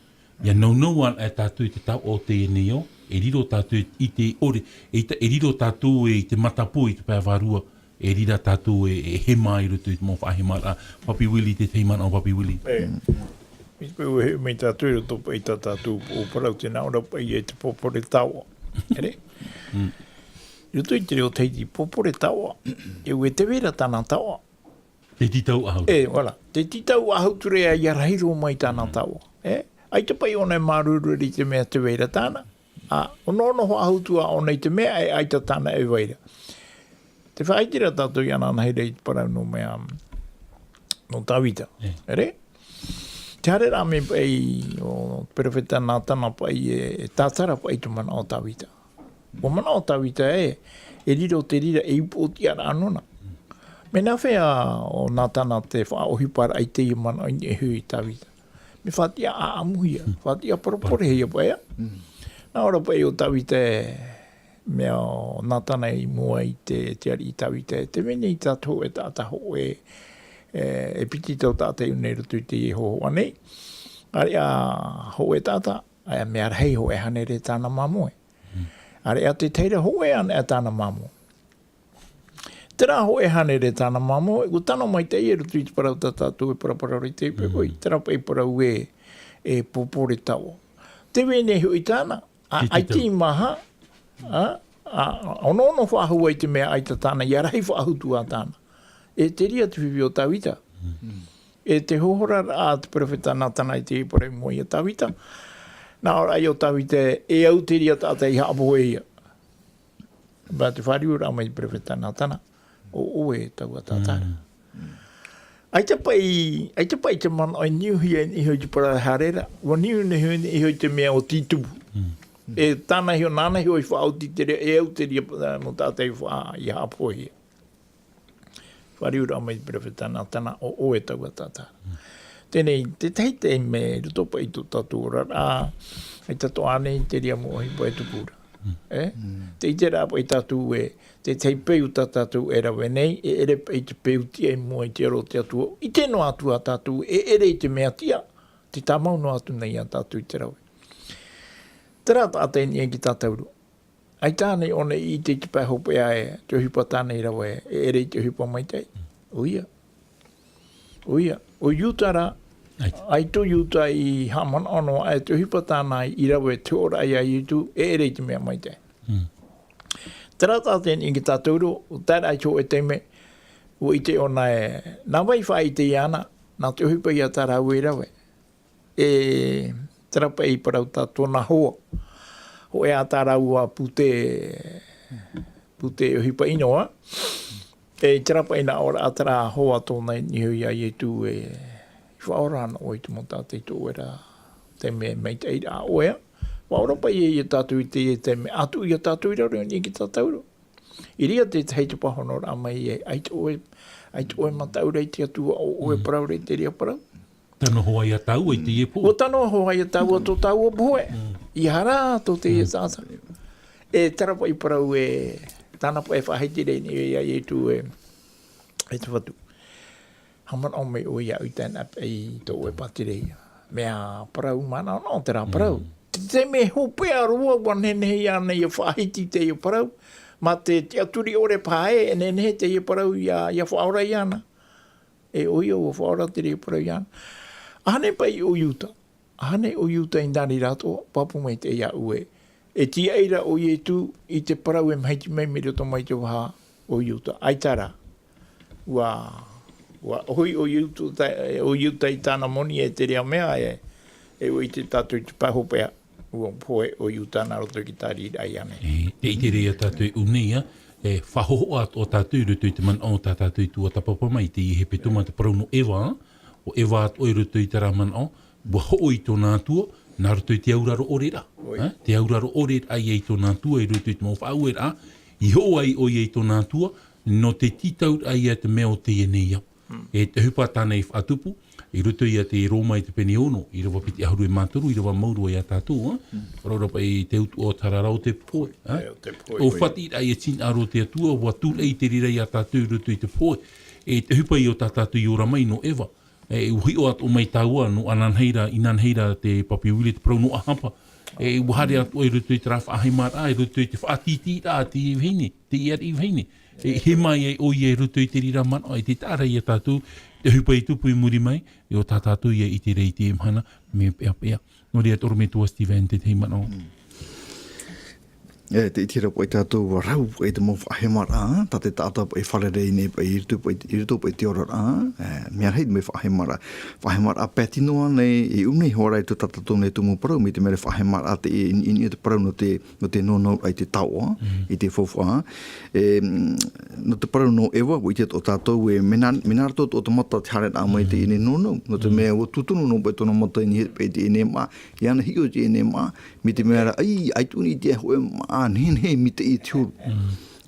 ʻIa nounou anaʻe tātou i te taoʻa o teie nei ao, e riro tātou i te ʻore, e ta-, e riro tātou i te matapō i te pae vārua, e riro tātou e, e hema i roto i te mau faʻahemaraʻa. Papi Willie, te tahi manaʻo, Papi Willie. E, i te peu e hiʻo mai tātou i roto paʻi i tā tātou ʻōparau, tē nā ʻō ra paʻi ia i te pōpore taoʻa. Ere? I roto i te reo Tahiti, pōpore taoʻa. E ʻua tē vai ra tāna taoʻa. Te tītau ʻāhau. E, voilà. Te tītau ʻāhau ture ā, ʻia rahi roa mai tāna taoʻa. E? ʻAita paʻi ʻōna e māuruuru i te mea tē vai ra tāna. Ā, ʻo noʻonoʻo ʻāhau atu ā ʻōna i te mea e ʻaita tāna e vai ra. Tē faʻaʻite ra tātou i anaʻanahia i te parau nō mea, nō Tāvita. E. Ere? Te haereraʻa mai paʻi ʻo te perofeta Nātana paʻi e, e tātara paʻi te manaʻo o Tāvita. ʻUa manaʻo Tāvita ē, e riro te reira ei upoʻotiʻaraʻa nōna. Mea nāfea ʻo Nātana te faʻaʻohiparaʻa i teie manaʻo i niʻa iho ia Tāvita? E fātiʻa ʻaʻamuhia, fātiʻa poreporehia paʻi. Nā ʻō ra paʻi ʻo Tavita, mea o Natana i mua i te, te ariʻi Tavita, e tē vai nei tā te hōʻē taʻata hōʻē, e, e piti tau taʻata i ʻō nei i roto i te hōhoʻa nei. ʻĀreʻa hōʻē taʻata, ʻaita mea rahi hōʻē hānere tāna māmoe. ʻĀreʻa te tahi ra hōʻē anaʻe tāna māmoe. Terā hōʻē hānere tāna māmoe, ʻua tano maitaʻi i roto i te parau tā tātou e paraparau ra i te poʻipoʻi. Terā paʻi parau e, e pōpore taoʻa. Tē vai nei hoʻi tāna, ʻaita i maha, ā, ā, onoono faʻahou ai te mea ʻaita tāna, ʻia rahi faʻahou atu ā tāna. E te reira te fifi o Tavita. E te hōhoraraʻa a te perofeta Natana i te parau i mua ia Tavita. Nā ʻō ra ʻo Tavita, e au te reira taʻata i haʻapohe ia. Mā te fāriuraʻa mai te perofeta Natana, ʻo ʻoe taua tātara. ʻAita paʻi, ʻaita paʻi te manaʻo e niuhia nei iho i te parau haere ra, ʻua niu nei iho i te mea o Titubu. E tāna iho, nāna iho i faʻaoti te reira, e au te reira, ā, mau taʻata i faʻa-, i haʻapohe ia. Fāriuraʻa mai te perofeta Natana, ʻo ʻoe taua tātara. Teie nei, te tahi taime, i roto paʻi i tō tātou oraraʻa, ʻaita atoʻa nei te reira mau ʻohipa e tupu ra. E? Tē ʻite ra paʻi tātou ē, te tahi peu tā tātou e rave nei, e ʻere paʻi te peu tiʻa i mua i te aro o te Atua. ʻIte noa atu ā tātou, e ʻere i te mea tiʻa, tē tāmau noa atu nei ā tātou i te rave. Terā taʻata i niʻa i tā tātou ra. ʻAita ānei ʻōna i ʻite i te pae hopeʻa ē, te ʻohipa tāna i rave, e ʻere i te ʻohipa maitaʻi. ʻOia. ʻOia. ʻO Iuta rā, ʻaita ʻo Iuta i haʻamanaʻo noa aʻe te ʻohipa tāna i rave te hoʻoraʻa ia Ietu, e ʻere i te mea maitaʻi. Terā taʻata i niʻa i tā tātou ra, ʻo tae ra i te hōʻē taime, ʻua ʻite ʻōna ē, nā vai faʻaʻite iāna, nā te ʻohipa ia tā rāua i rave. E terā paʻi parau tā tōna hoa. Hōʻē ā tā rāua pūtē, pūtē ʻohipa ʻino ā. E terā paʻi nā ʻō ra ā terā hoa tōna i niʻa iho ia Ietu ē, i faʻaora ana ʻoe i te mau taʻata i tō ʻoe ra taime maitaʻi ra ʻoe ā. Faʻaora paʻi ia tātou i teie taime, atu ia tātou i raro i niʻa i tā tātou ra. I reira te tahi te pāhonoraʻa mai ē, ʻaita ʻoe, ʻaita ʻoe mataʻu ra i te Atua, ʻo ʻoe parau ra i te reira parau. Tano hoa ia tāua i teie pō. ʻUa tano hoa ia tāua tō tāua pohe. ʻEiaha rā tō teie taʻata. E terā paʻi parau ē, tāna paʻi faʻahiti ra i niʻa ia Ietu ē, e te Fatu. Haʻamanaʻo mai ʻoe iāʻu i teie nei paʻi tō ʻoe pātireia. Mea parau manaʻo, nō terā parau. Te, te mea hopeʻa roa, ʻua nehenehe iāna ʻia faʻahiti teie parau. Mā te, te tiʻaturi ʻore paha ē, e nehenehe teie parau ʻia, ʻia faʻaora iāna. E ʻoia ʻua faʻaora te reira parau iāna. ʻAhani paʻi ʻo Iuta. ʻAhani ʻo Iuta i nā reira atoʻa, pāpū maitaʻi iāʻu ē. E tīaʻi ra ʻo Ietu i te parau e mahiti mai mai roto mai te vaha o Iuta. ʻAita rā. ʻUa, ʻua ʻohi ʻo Iuta, ʻo Iuta i tāna moni e te reira mea ē, e ʻua ʻite tātou i te pae hopeʻa. ʻUa pohe ʻo Iuta nā roto i te tariʻiraʻa i ʻō nei. E, tē ʻite ra tātou i ʻō nei ā, e faʻahohoʻa atoʻa tātou i roto i te manaʻo tā tātou i tuatāpapa mai, teie hepetoma te parau nō Eva, ʻo Eva atoʻa i roto i terā manaʻo, ʻua hoʻo i tōna Atua, nā roto i te auraro ʻore ra. ʻOia. Ā, te auraro ʻore ra ia i tōna Atua, i roto i te mau faʻaueraʻa, i hoʻo ai ʻoia i tōna Atua, nō te tītauraʻa ia te mea o teie nei ao. E te ʻohipa tāna i faʻatupu, i roto ia te Roma i te pene ono, ʻīrava piti ʻahuru e mā toru, ʻīrava mau roa ia tātou, ā. Parau ra paʻi te utuʻa o te hara ra ʻo te pohe, ā. ʻO te pohe, ʻo ʻoia. Fātiʻiraʻa ia tinaʻaro o te Atua, ʻua tūraʻi te reira ia tātou i roto i te pohe. E te ʻohipa ia o tā tātou i ora mai nō Eva. E, ʻua hiʻo atoʻa mai tāua, nō ʻananahi ra, ʻinanahi ra te papi uile te parau nō ʻAhapa. E, ʻua haere atoʻa i roto i terā faʻahemaraʻa, i roto i te faʻatītīraʻa a te vahine, te ariʻi vahine. E, hē mai ai ʻoia i roto i te reira manaʻo, e te taʻa ra ia tātou, te ʻohipa i tupu i muri mai, e ʻo tā tātou ia i te reira i te mahana, mea peʻapeʻa. Nō reira, toro mai atoʻa Steven, te tahi manaʻo. E, tē ʻite ra paʻi tātou, ʻua rau paʻi te mau faʻahemaraʻa, tā te taʻata paʻi fārerei nei paʻi i roto paʻi, i roto paʻi te oraraʻa, e, mea rahi te mau faʻahemaraʻa. Faʻahemaraʻa pae tino ānei, e ʻō nei hoʻi ra i tō tātou nei tumu parau, mai te mea ra faʻahemaraʻa te, i, i, i te parau nō te, nō te nounou i te taoʻa, i te faufaʻa. E, mm, nō te parau nō Eva, ʻua ʻite atoʻa tātou, e, mea nā, mea nā roto atoʻa te mata te haereraʻa mai i teie nei nounou, nō te mea ʻua tūtonu noa paʻi tōna mata i niʻa i teie nei māʻa, ʻia ana hiʻo i teie nei māʻa, mai te mea ra, ʻaita, ʻaita i ʻō nei i te hōʻē māʻa nehenehe mai teie te huru.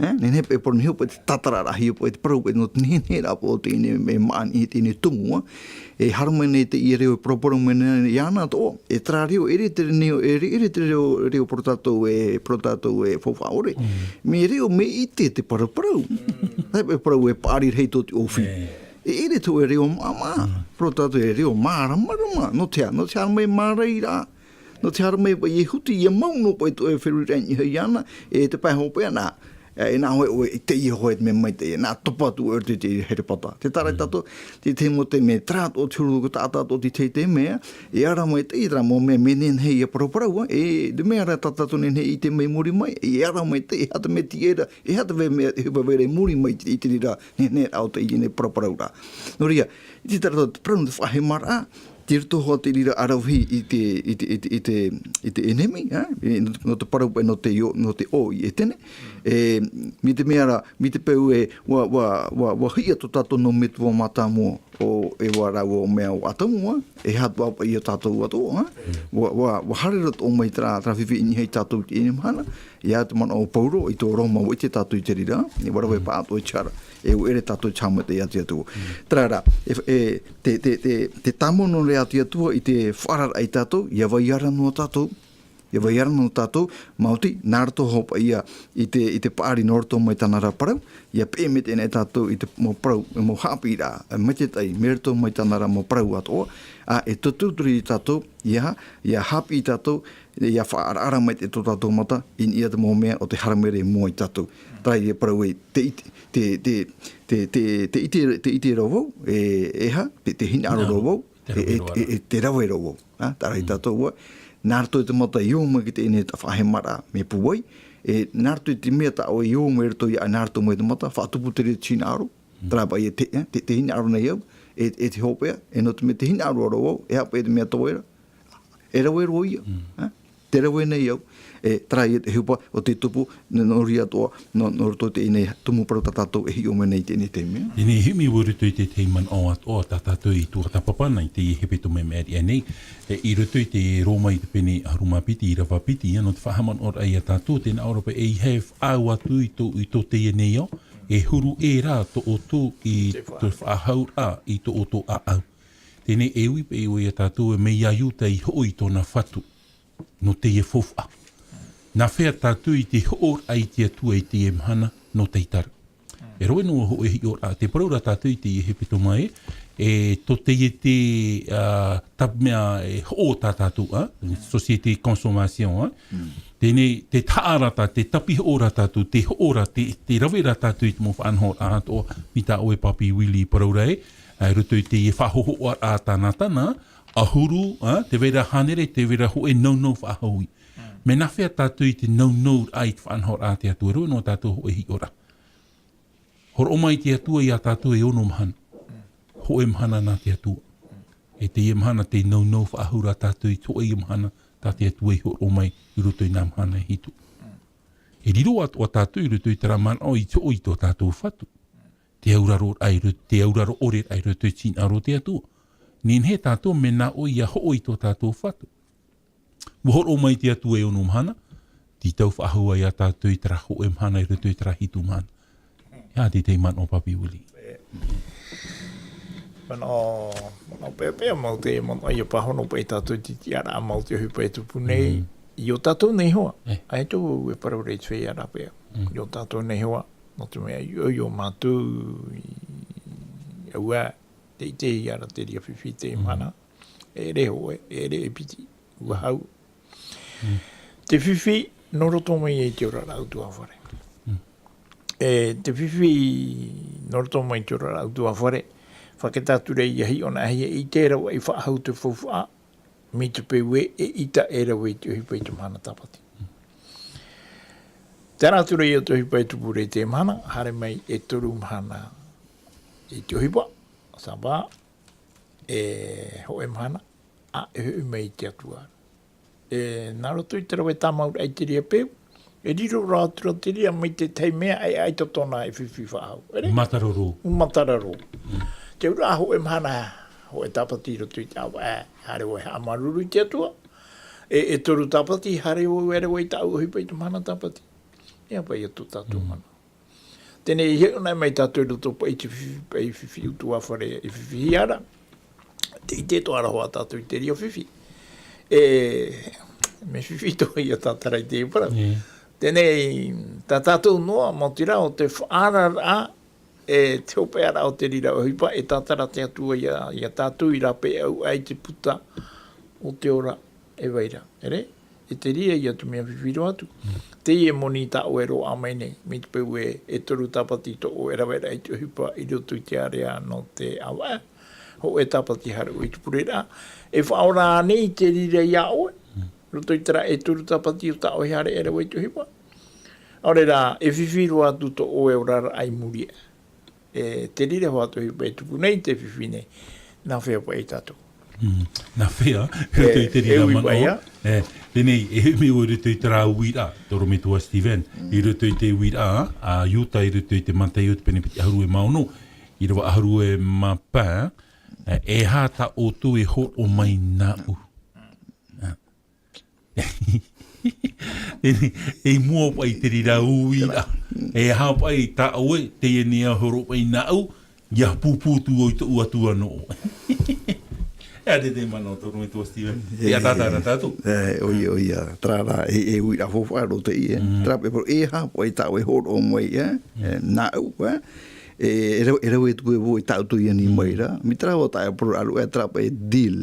E, nehenehe paʻi e parau, nehenehe paʻi te tātararaʻa, ʻoia paʻi te parau paʻi nō te nehenehe rā paʻi o teie nei mea, e maʻa nei i teie nei tumu, e. E haere mai nei teie reo e paraparau mai nei iāna atoʻa, e terā reo, e ʻere te reo, e ʻere, ʻere te reo, reo parau tātou e, parau tātou e faufaʻa ʻore. Mm. Mea reo, mea ʻite te paraparau. Mm. Tae paʻi parau e paʻari rahi tō te ʻōfī. E. E ʻere tō e reo māmā. Mm. Parau tātou e reo māramarama. Nō te aha, nō te haere mai mārairaʻa. Nō te haere mai paʻi e huti, ʻia mau noa paʻi tō e feruri rahi iāna, e te pae hopeʻa nā, e, e nā hōʻē ʻoe i teie hōʻē mea maitaʻi, e nā topa atu ʻoe i te, te herepata. Tē taʻa ra tātou, te, te mau te mea, terā atoʻa te huru, ko tā tātou te, te, te mea, e ara mai teie terā mau mea, mea nehenehe ʻia paraparau, e, te mea ra tā tātou nehenehe i ʻite mai i muri mai, e ara mai teie, e aha te mea tīaʻi ra, e aha te mea, e, e, e, i muri mai i te, i te reira, nehenehe rā o teie nei paraparau ra. Nō reira, i te tae ra te parau nō te faʻahemaraʻa, tei roto hoʻi te reira ʻaravihi i te, i te, i te, i te, i te ʻenemi, ā? E, nō, nō te parau paʻi nō te ʻō, nō te ʻō i ʻEtene. E, mai te mea ra, mai te peu ē, ʻua, ʻua, ʻua, ʻua hiʻa tō tātou nau metua mātāmua ʻo Eva rāua ʻo Mea ʻo Atamu, ā? E aha atoʻa paʻi ia tātou atoʻa, ā? ʻUa, ʻua, ʻua haere roa atoʻa mai terā, terā fifi i niʻa iho ia tātou i teie mahana, ʻia te manaʻo o Pauro i tō Roma, ʻua ʻite tātou i te reira, e ʻua rave pāʻatoʻa i te hara, e ʻua ʻere tātou i te haʻamata i te Atua. Terā rā, e, e, te, te, te, te tāmau noa ra te Atua i te faʻaararaʻa ia tātou, ʻia vai ara noa tātou, ʻia vai ara noa tātou, maoti, nā roto hoʻi paʻi ia i te, i te paʻari nō roto mai tāna ra parau, ʻia peʻe maitaʻi nei tātou i te mau parau, mau haʻapiʻiraʻa, e, maitaʻi, mai roto mai tāna ra mau parau atoʻa, ā, e tauturu ia tātou, ʻia, ʻia haʻapiʻi tātou, ʻia faʻaʻaraʻara maitaʻi tō tātou mata, i niʻa i te mau mea o te haere mai ra i mua ia tātou. Terā ia parau ē, te ʻite, te, te, te, te, te ʻite, te ʻite roa vau, e, e aha, te, te hinaʻaro roa vau, Te e, rave e, roa e, ra. E te rave roa vau. Ā, terā ia tātou ā, nā roto i te mata i ō mai ki teie nei faʻahemaraʻa, mea pūai, e, nā roto i te mea tā ʻoe i ō mai i roto ia, nā roto mai te mata, faʻatupu te reira te hinaʻaro, terā paʻi e te, e, te, te hinaʻaro nei au, e, e te hopeʻa, e nō te mea te hinaʻaro roa vau, e aha paʻi te mea toe ra, e rave roa ia, ā? Te rave nei au, e, terā ia te ʻohipa o te tupu, nō, nō reira atoʻa, nō, nō roto i teie nei tumu parau tā tātou e hiʻo mai nei i teie nei taime. Teie nei e hiʻo mai vau i roto i te tahi manaʻo atoʻa tā tātou i tuatāpapa na i teie hepetoma i maʻiri aʻe nei, e, i roto i te Roma i te pene ʻahuru mā piti, ʻīrava piti, ā, nō te faʻahaʻamanaʻoraʻa ia tātou, tē nā ʻō ra paʻi, ʻeiaha e faʻaau atu i tō, i tō teie nei ao, e huru ʻē rā tō ʻoutou i te faʻahauraʻa i tō ʻoutou ʻāʻau. Teie nei e ui paʻi ʻoia ia tātou, e mea Iuta i hoʻo i tōna fatu. Nō teie faufaʻa. Nā hea tātou i te hoʻoraʻa i te Atua i teie mahana nō taʻata ra. E rave noa hōʻē hiʻoraʻa, tē parau ra tātou i teie hepetoma ē, e tō teie te, ā, tāp-, mea, e hoʻo tā tātou, ā? Société consommation, ā? Teie nei, tē taʻa ra tā, tē tāpiʻi hoʻo ra tātou, tē hoʻo ra, tē, tē rave ra tātou i te mau faʻanahoraʻa atoʻa, mai tā ʻoe Papi Willie i parau ra ē, ā, i roto i teie faʻahōhoʻaraʻa tāna, tāna, ʻahuru, ā, tē vai ra hānere, tē vai ra hōʻē nāunau faʻahou. Mea nā hea tātou i te nāunauraʻa i te faʻanahoraʻa a te Atua, e rave noa tātou hōʻē hiʻoraʻa. Hōroʻa mai te Atua ia tātou e ono mahana. Hōʻē mahana nā te Atua. E teie mahana te nāunau faʻahou ra tātou i te hōʻē mahana tā te Atua i hōroʻa mai i roto i nā mahana e hitu. E riro atoʻa tātou i roto i terā manaʻo i te hoʻo i tō tātou fatu. Te auraro ʻore i ro-, te auraro ʻore i roto i te hinaʻaro o te Atua. Nehenehe tātou mea nā ʻō ʻia hoʻo i tō tātou fatu. ʻUa hōroʻa mai te Atua e ono mahana, tītau faʻahou ā ia tātou i terā hōʻē mahana i roto i terā hitu mahana. E aha te tahi manaʻo, Papi Willie? E, manaʻo, manaʻo peʻapeʻa mau te manaʻo ʻia pāhono paʻi tātou i te tiʻaraʻa mau i te ʻohipa e tupu nei, i ō tātou nei hoʻi. E. ʻAita vau e parau ra i te feiā rāveʻa. I ō tātou nei hoʻi, nō te mea i ʻō, i ō mātou, i, ʻaua, te ʻite i ara te reira fifi i teie mahana. E ʻere hōʻē, e ʻere e piti, ʻua hau. Te fifi, nō roto mai i te oraraʻa ʻutuāfare. E, te fifi, nō roto mai i te oraraʻa ʻutuāfare, fakataʻa atu ra ʻia hiʻo nā hea e ʻite ra vau i faʻahou te faufaʻa, mai te peu ē, eʻita e rave i te ʻohipa i te mahana tāpati. Tae noa atu ra ʻia te ʻohipa e tupu ra i teie mahana, haere mai e toru mahana i te ʻohipa, Sābati, e hōʻē mahana, ā, e hoʻi mai i te Atua. E, nā roto i te rave tāmau raʻa i te reira peu, e riro ra atu ra te reira mai te tahi mea ʻaita tōna e fifi faʻahou. ʻEre? Mataroro. Mataroro. Te auraʻa hōʻē mahana, hōʻē tāpati i roto i te ʻāvaʻe, haere vau e haʻamāuruuru i te Atua. E, e toru tāpati, haere vau e rave i tāʻu ʻohipa i te mahana tāpati. E aha paʻi tō tātou mana. Teie nei, e hiʻo nei mai tātou i roto paʻi i te fifi, paʻi fifi utuafare, e fifi hia ra. Te ʻite atoʻa ra hoʻi tātou i te riro fifi. E, mea fifi atoʻa ia tātara i te parau. Teie nei, tā tātou noa, maoti rā, ʻo te faʻaararaʻa, e te hopeʻaraʻa o te reira ʻohipa, e tātara te Atua ia, ia tātou i rāpae au ai te puta o te ora e vai ra. ʻEre? E te reira ia te mea fifi roa atu. Teie moni tā ʻoe e roaʻa mai nei, mai te peu e, e toru tāpati tō ʻoe raveraʻa i te ʻohipa i roto i te ārea nō te ʻāvaʻe. Hōʻē tāpati haere ʻoe i te pureraʻa. E faʻaora ānei te reira ia ʻoe? Roto i terā e toru tāpati o tā ʻoe haere e rave i te ʻohipa. ʻAore rā, e fifi roa atu tō ʻoe oraraʻa i muri aʻe. E te reira hoʻi te ʻohipa e tupu nei, te fifi nei. Nā hea paʻi tātou? Nā hea, i roto i te reira manaʻo. E, teie nei, e hiʻo mai ʻoe i roto i terā uiraʻa, Torometua Steven, i roto i te uiraʻa a Iuta, i roto i te Mataio, te pene piti ʻahuru e mā ono, ʻīrava ʻahuru e mā pae, e, e aha tā ʻoutou e hōroʻa mai nāʻu? E, e mua paʻi te reira uiraʻa. E aha paʻi tā ʻoe, teie nei e hōroʻa mai nāʻu, ia pūpū atu ʻoe i tōʻu Atua nō ʻoe. E, te, te manaʻo, Torometua Steven. E, ʻia tātara tātou. E, ʻoia, ʻoia. Terā rā, e, e uiraʻa faufaʻa roa teie. Terā paʻi, e aha paʻi tā ʻoe e hōroʻa mai, e, e, nāʻu, e. E, e rave, e rave atu e vau i tā ʻoutou i ani mai ra. Mai terā hoʻi tā ʻoe e parau ra, e terā paʻi e deal.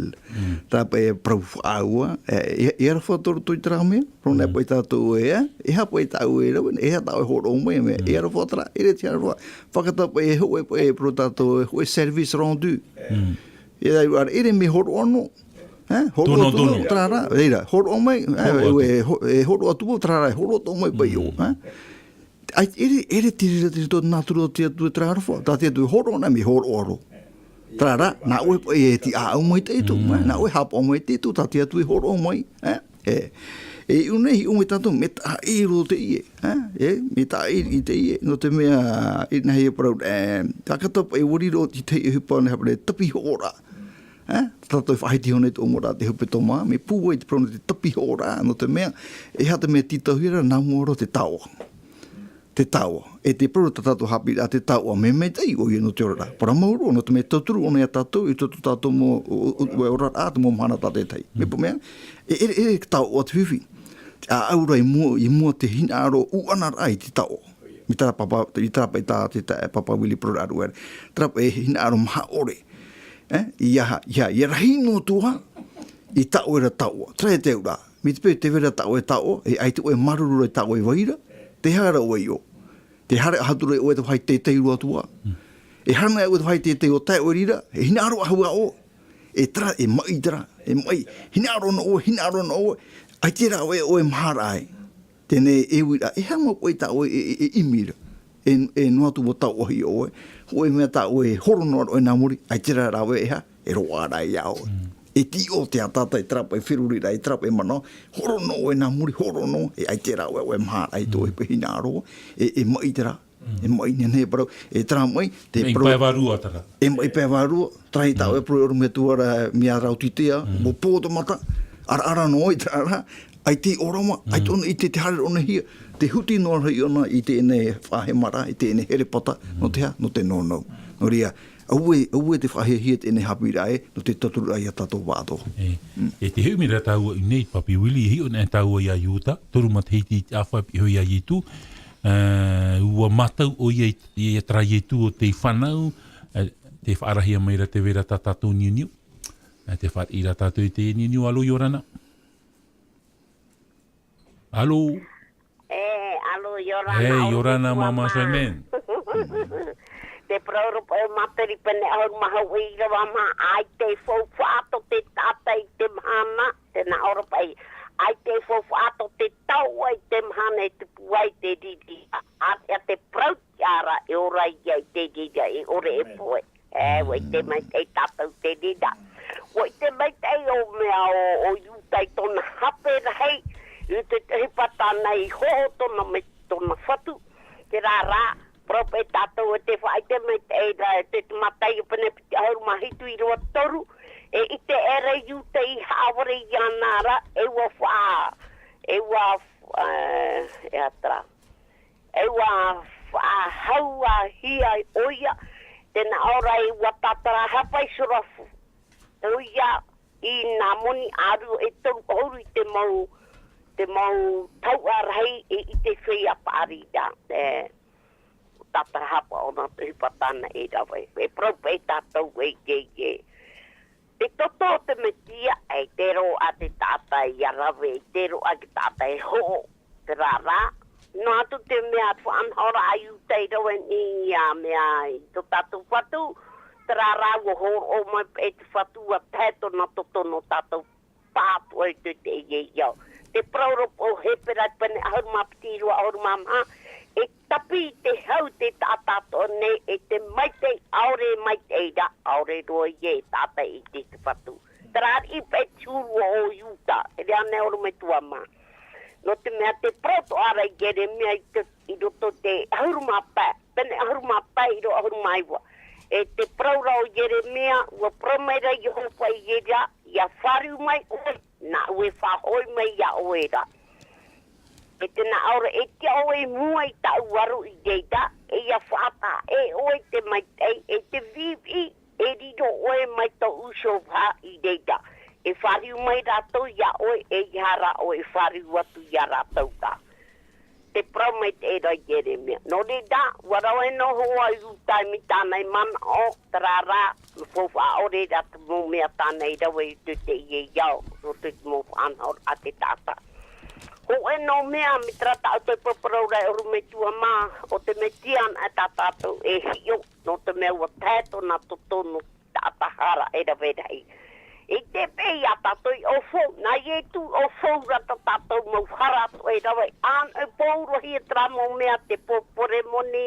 Terā paʻi e parau faʻaau, e, e, e aroha atu roto i terā mea, parau nei paʻi tātou e, e, e aha paʻi tā ʻoe e rave, e aha tā ʻoe e hōroʻa mai, mea, e aroha terā, e reti aroha. Fakataʻa paʻi e hōʻē, e parau tātou e hōʻē service rendu. E rā, e rā, e rā, mea hōroʻa noa. E, hōroʻa atu, terā rā, reira, hōroʻa mai, e, e, e, hō-, e hōroʻa atu, terā rā, e hōroʻa atoʻa mai paʻi ʻoe, e. ʻAita e ʻere, e ʻere te reira, te reira tō te nātura o te Atua terā aroha, tā te Atua e hōroʻa, nā, mea hōroʻa roa. Terā rā, nā ʻoe paʻi e tiʻaʻau mai te Atua, e, nā ʻoe e haʻapaʻo mai te Atua, tā te Atua e hōroʻa mai, e? E, e ʻō nei, hiʻo mai tātou, mea tāʻiri roa teie, e? E, mea tāʻiri teie, nō te mea, e, nā hea e parau, e, fakataʻa paʻi ʻua riro te tahi ʻohipa nei, haere tapihoʻoraʻa. E, tātou e faʻahiti iho nei tō ʻoe mau rā te hepetoma, mea pūai te parau nei te tapihoʻoraʻa, nō te mea, e aha te mea tītauhia ra, nā mua roa te taoʻa. Te taoʻa. E te parau tā tātou haʻapiʻiraʻa te taoʻa, mea maitaʻi ʻoia nō te oraraʻa. Parau mau roa, nō te mea tauturu ʻōna ia tātou, i tō tātou mau, o, o, o, oraraʻa, te mau mahana tātaʻitahi. Mea pū mea, e, e, e, e taoʻa te fifi. Te ʻāʻau ra i mua, i mua te hinaʻaro ʻuʻanaraʻa i te taoʻa. Mai terā papa, i terā paʻi tā, te, tā, Papa Willie parau ra ʻāreʻa. Terā paʻi e hinaʻaro maha ʻore. E, ʻia, ʻia, ʻia rahi noa atu ā i tā ʻoe ra taoʻa. Terā e te auraʻa. Mai te peu tē vai ra tā ʻoe taoʻa, e ʻaita ʻoe e māuruuru i tā ʻoe vai ra, tē haere ʻoe i ʻō. Tē haere atu ra ʻoe i te vāhi teitei roa atu ā. E haere ʻoe i te vāhi teitei ʻo tae ʻoe i reira, e hinaʻaro faʻahou ʻoe. E terā, e maʻi terā, e maʻi. Hinaʻaro noa ʻoe, hinaʻaro noa ʻoe. ʻAita rā ʻoe, ʻoe e maharaʻa ai. Teie nei e uiraʻa, e aha mau paʻi tā ʻoe e, e, e ʻimi ra. E, e noa atu mau taoʻa ʻoe. Hōʻē mea tā ʻoe e horo noa ra ʻoe nā muri, ʻaita rā rāveʻa e aha, e roaʻa ra ia ʻoe. E tīʻo te ataata, e terā paʻi feruriraʻa, e terā paʻi manaʻo, horo noa ʻoe nā muri, horo noa, e ʻaita rā ʻoe, ʻoe e maharaʻa i tō ʻoe paʻi hinaʻaro, e, e maʻi terā. E maʻi, nehenehe e parau, e terā maʻi, te maʻi parau pae vārua terā. E maʻi pae vārua, terā i tā ʻoe e parau ʻorometua ra, mea rau tītea, ʻua pō tō mata, ʻaraʻara noa ʻoe i terā rā, ʻaita e ʻōrama, ʻaita ʻōna i ʻite te haere ʻōna hia, tē huti noa ra ʻōna i teie nei faʻahemaraʻa, i teie nei herepata, nō te aha, nō te nōnō. Nō reira, auē, auē tē faʻahiahia teie nei haʻapiʻiraʻa ē, nō te tauturu ia tātou vā atoʻa. E, e tē hiʻo mai ra tāua i ʻō nei, Papi Willie, e hiʻo nei tāua ia Iuta, toru matahiti i te ʻāfa, piʻi iho ia Ietu, e, ʻua mātau ʻoia i, i terā Ietu ʻo tei fānau, e, tē faʻaarahia mai ra tē vai ra tā tātou niuniu. E, tē fāriʻi ra tātou i te niuniu, alo, ʻia ora na. Alo. E, alo, ʻia ora na, e, ʻia ora na, Māmā Simon. Te parau ra paʻi ʻo Mātaiō pene ʻahuru mā hau, ʻīrava maha, ʻaita e faufaʻa atoʻa te taʻata i te mahana, tē nā ʻō ra paʻi, ʻaita e faufaʻa atoʻa te taoʻa i te mahana e tupu ai te riri, ʻa, ʻa, ʻa te parau tiʻa ra, e ora ia i te reira, e ʻore e pohe. E, ʻua ʻite maitaʻi tātou te reira. ʻUa ʻite maitaʻi ʻo mea ʻo, ʻo Iuta i tōna hape rahi, i te, te ʻohipa tāna i hoʻo tōna mai tōna fatu. Terā rā, parau paʻi tātou e tē faʻaʻite maitaʻi ra, te, te Mātaiō pene piti ʻahuru mā hitu ʻīrava toru, e ʻite aʻera Iuta i haʻavare iāna ra, e ʻua fa-, e ʻua, e, e aha terā. E ʻua Faʻahauahia ʻoia, tēnā ʻoia ua tātarahapa i Sorafu. ʻOia, i nā moni ʻārua e toru ʻahuru i te mau, te mau tauʻa rahi e i te feiā paʻari ra. E, tātarahapa ʻōna te ʻohipa tāna e rave. E parau paʻi tātou e ʻē, ʻē. Te toto o te Mesia, e te roa te taʻata ia rave, e te roa te taʻata e hoʻo, terā rā. Noa atu te mea faʻanahoraʻa a Iuta i rave nei ia mea i tō tātou Fatu, terā rā ua hōroʻa mai e te Fatu ua tae tōna toto nō tātou pāpū i te te ia ia. Te parau ra o Hepera pene ʻahuru mā piti ʻīrava ʻahuru mā maha, e tapi te hau te taʻata atoʻa nei, e te maitaʻi ʻaore maitaʻi ra, ʻaore roa ia e taʻata i te te Fatu. Terā riʻi paʻi te huru o Iuta, e rā nei ʻorometua mā. Nō te mea te parau atoʻa ra Ieremia i te, i roto te ʻahuru mā pae, pene ʻahuru mā pae ʻīrava ʻahuru mā iva. E te parau ra o Ieremia, ua parau mai ra Iehova i ērā, ia fāriu mai ʻoe, nāʻu e faʻahoʻi mai ia ʻoe ra. E tēnā ʻaore, e tiʻa ʻoe i mua i tāʻu aro i reira, e ia faʻataʻa ʻē ʻoe i te maitaʻi, e te viʻiviʻi, e riro ʻoe mai tōʻu uso vaha i reira. E fāriu mai rātou ia ʻoe, e ʻeiaha rā ʻoe e fāriu atu ia rātou ra. Te parau maitaʻi ra Ieremia. Nō reira, ua rave noa hoʻi Iuta mai tāna e manaʻo, terā rā, faufaʻa ʻore ra te mau mea tāna i rave i te te ia i ao, nō te mau faʻanahoraʻa a te taʻata. Hōʻē noa mea, mai terā taʻu te parau ra e ʻorometua mā, o te Mesia anaʻe tā tātou e hiʻo, nō te mea ua tae tōna toto nō taʻata hara e rave rahi. I te pē ia tātou i ʻōfou, nā Ietu ʻōfou ra tā tātou mau hara atoʻa e rave, ʻānoʻi paurohia terā mau mea te pōpore moni,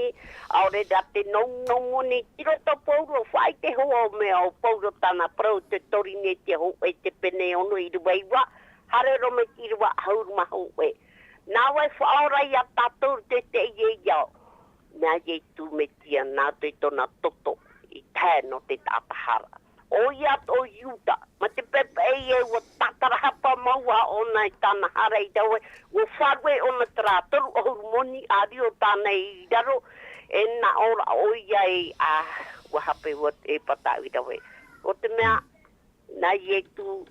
ʻaore rā te nounou moni, tiro tā Pauro, faʻaʻite hoʻi au mea o Pauro tāna parau te Korinetia hōʻē te pene ono ʻīrava iva, haere roa mai te ʻīrava ʻahuru mā hōʻē. Nā vai faʻaora ia tātou te te ia i ao. Nā Ietu Mesia, nā te tōna toto, i tae nō te taʻata hara. ʻOia atoʻa Iuta, mai te pepa e ia ua tātarahapa mau ā ʻōna i tāna hara i rave, ua fārue ʻōna terā toru ʻahuru moni ʻārio tāna i raro, e nā ʻō ra ʻoia e, ā, ua hape ua e pātaʻu i rave. ʻO te mea, nā Ietu,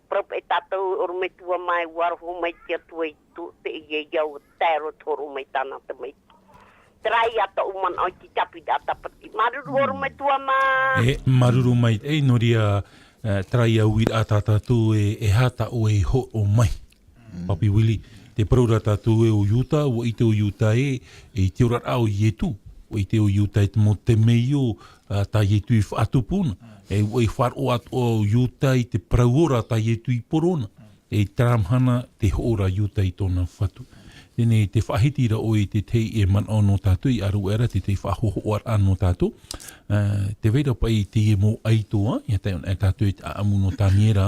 parau paʻi tātou ʻorometua mā, ua roho mai te Atua i tō te ia i au, tae roa te hōroʻa mai tāna tamaiti. Terā ia tōʻu manaʻo i te tapiraʻa tāpati. Māuruuru ʻorometua mā. E, māuruuru maitaʻi, nō reira, e, terā ia uiraʻa tā tātou e, e aha tā ʻoe i hōroʻa mai. Papi Willie, te parau ra tātou e ʻo Iuta, ua ʻite ʻo Iuta e, e i te oraraʻa o Ietu, ua ʻite ʻo Iuta e te mau temeio, ā, tā Ietu i faʻatupu na. E ua i faʻaroʻo atoʻa ʻo Iuta i te parau ora tā Ietu i poro na. E i terā mahana te hoʻo ra Iuta i tōna Fatu. Teie nei te faʻahiti ra ʻoe i te tahi e manaʻo nō tātou, i ʻaruʻe ra te tahi faʻahohoʻaraʻa nō tātou. Ā, tē vai ra paʻi teie mau ʻaito, ā, ʻia tae anaʻe tātou i te ʻāʻamu nō Taniera,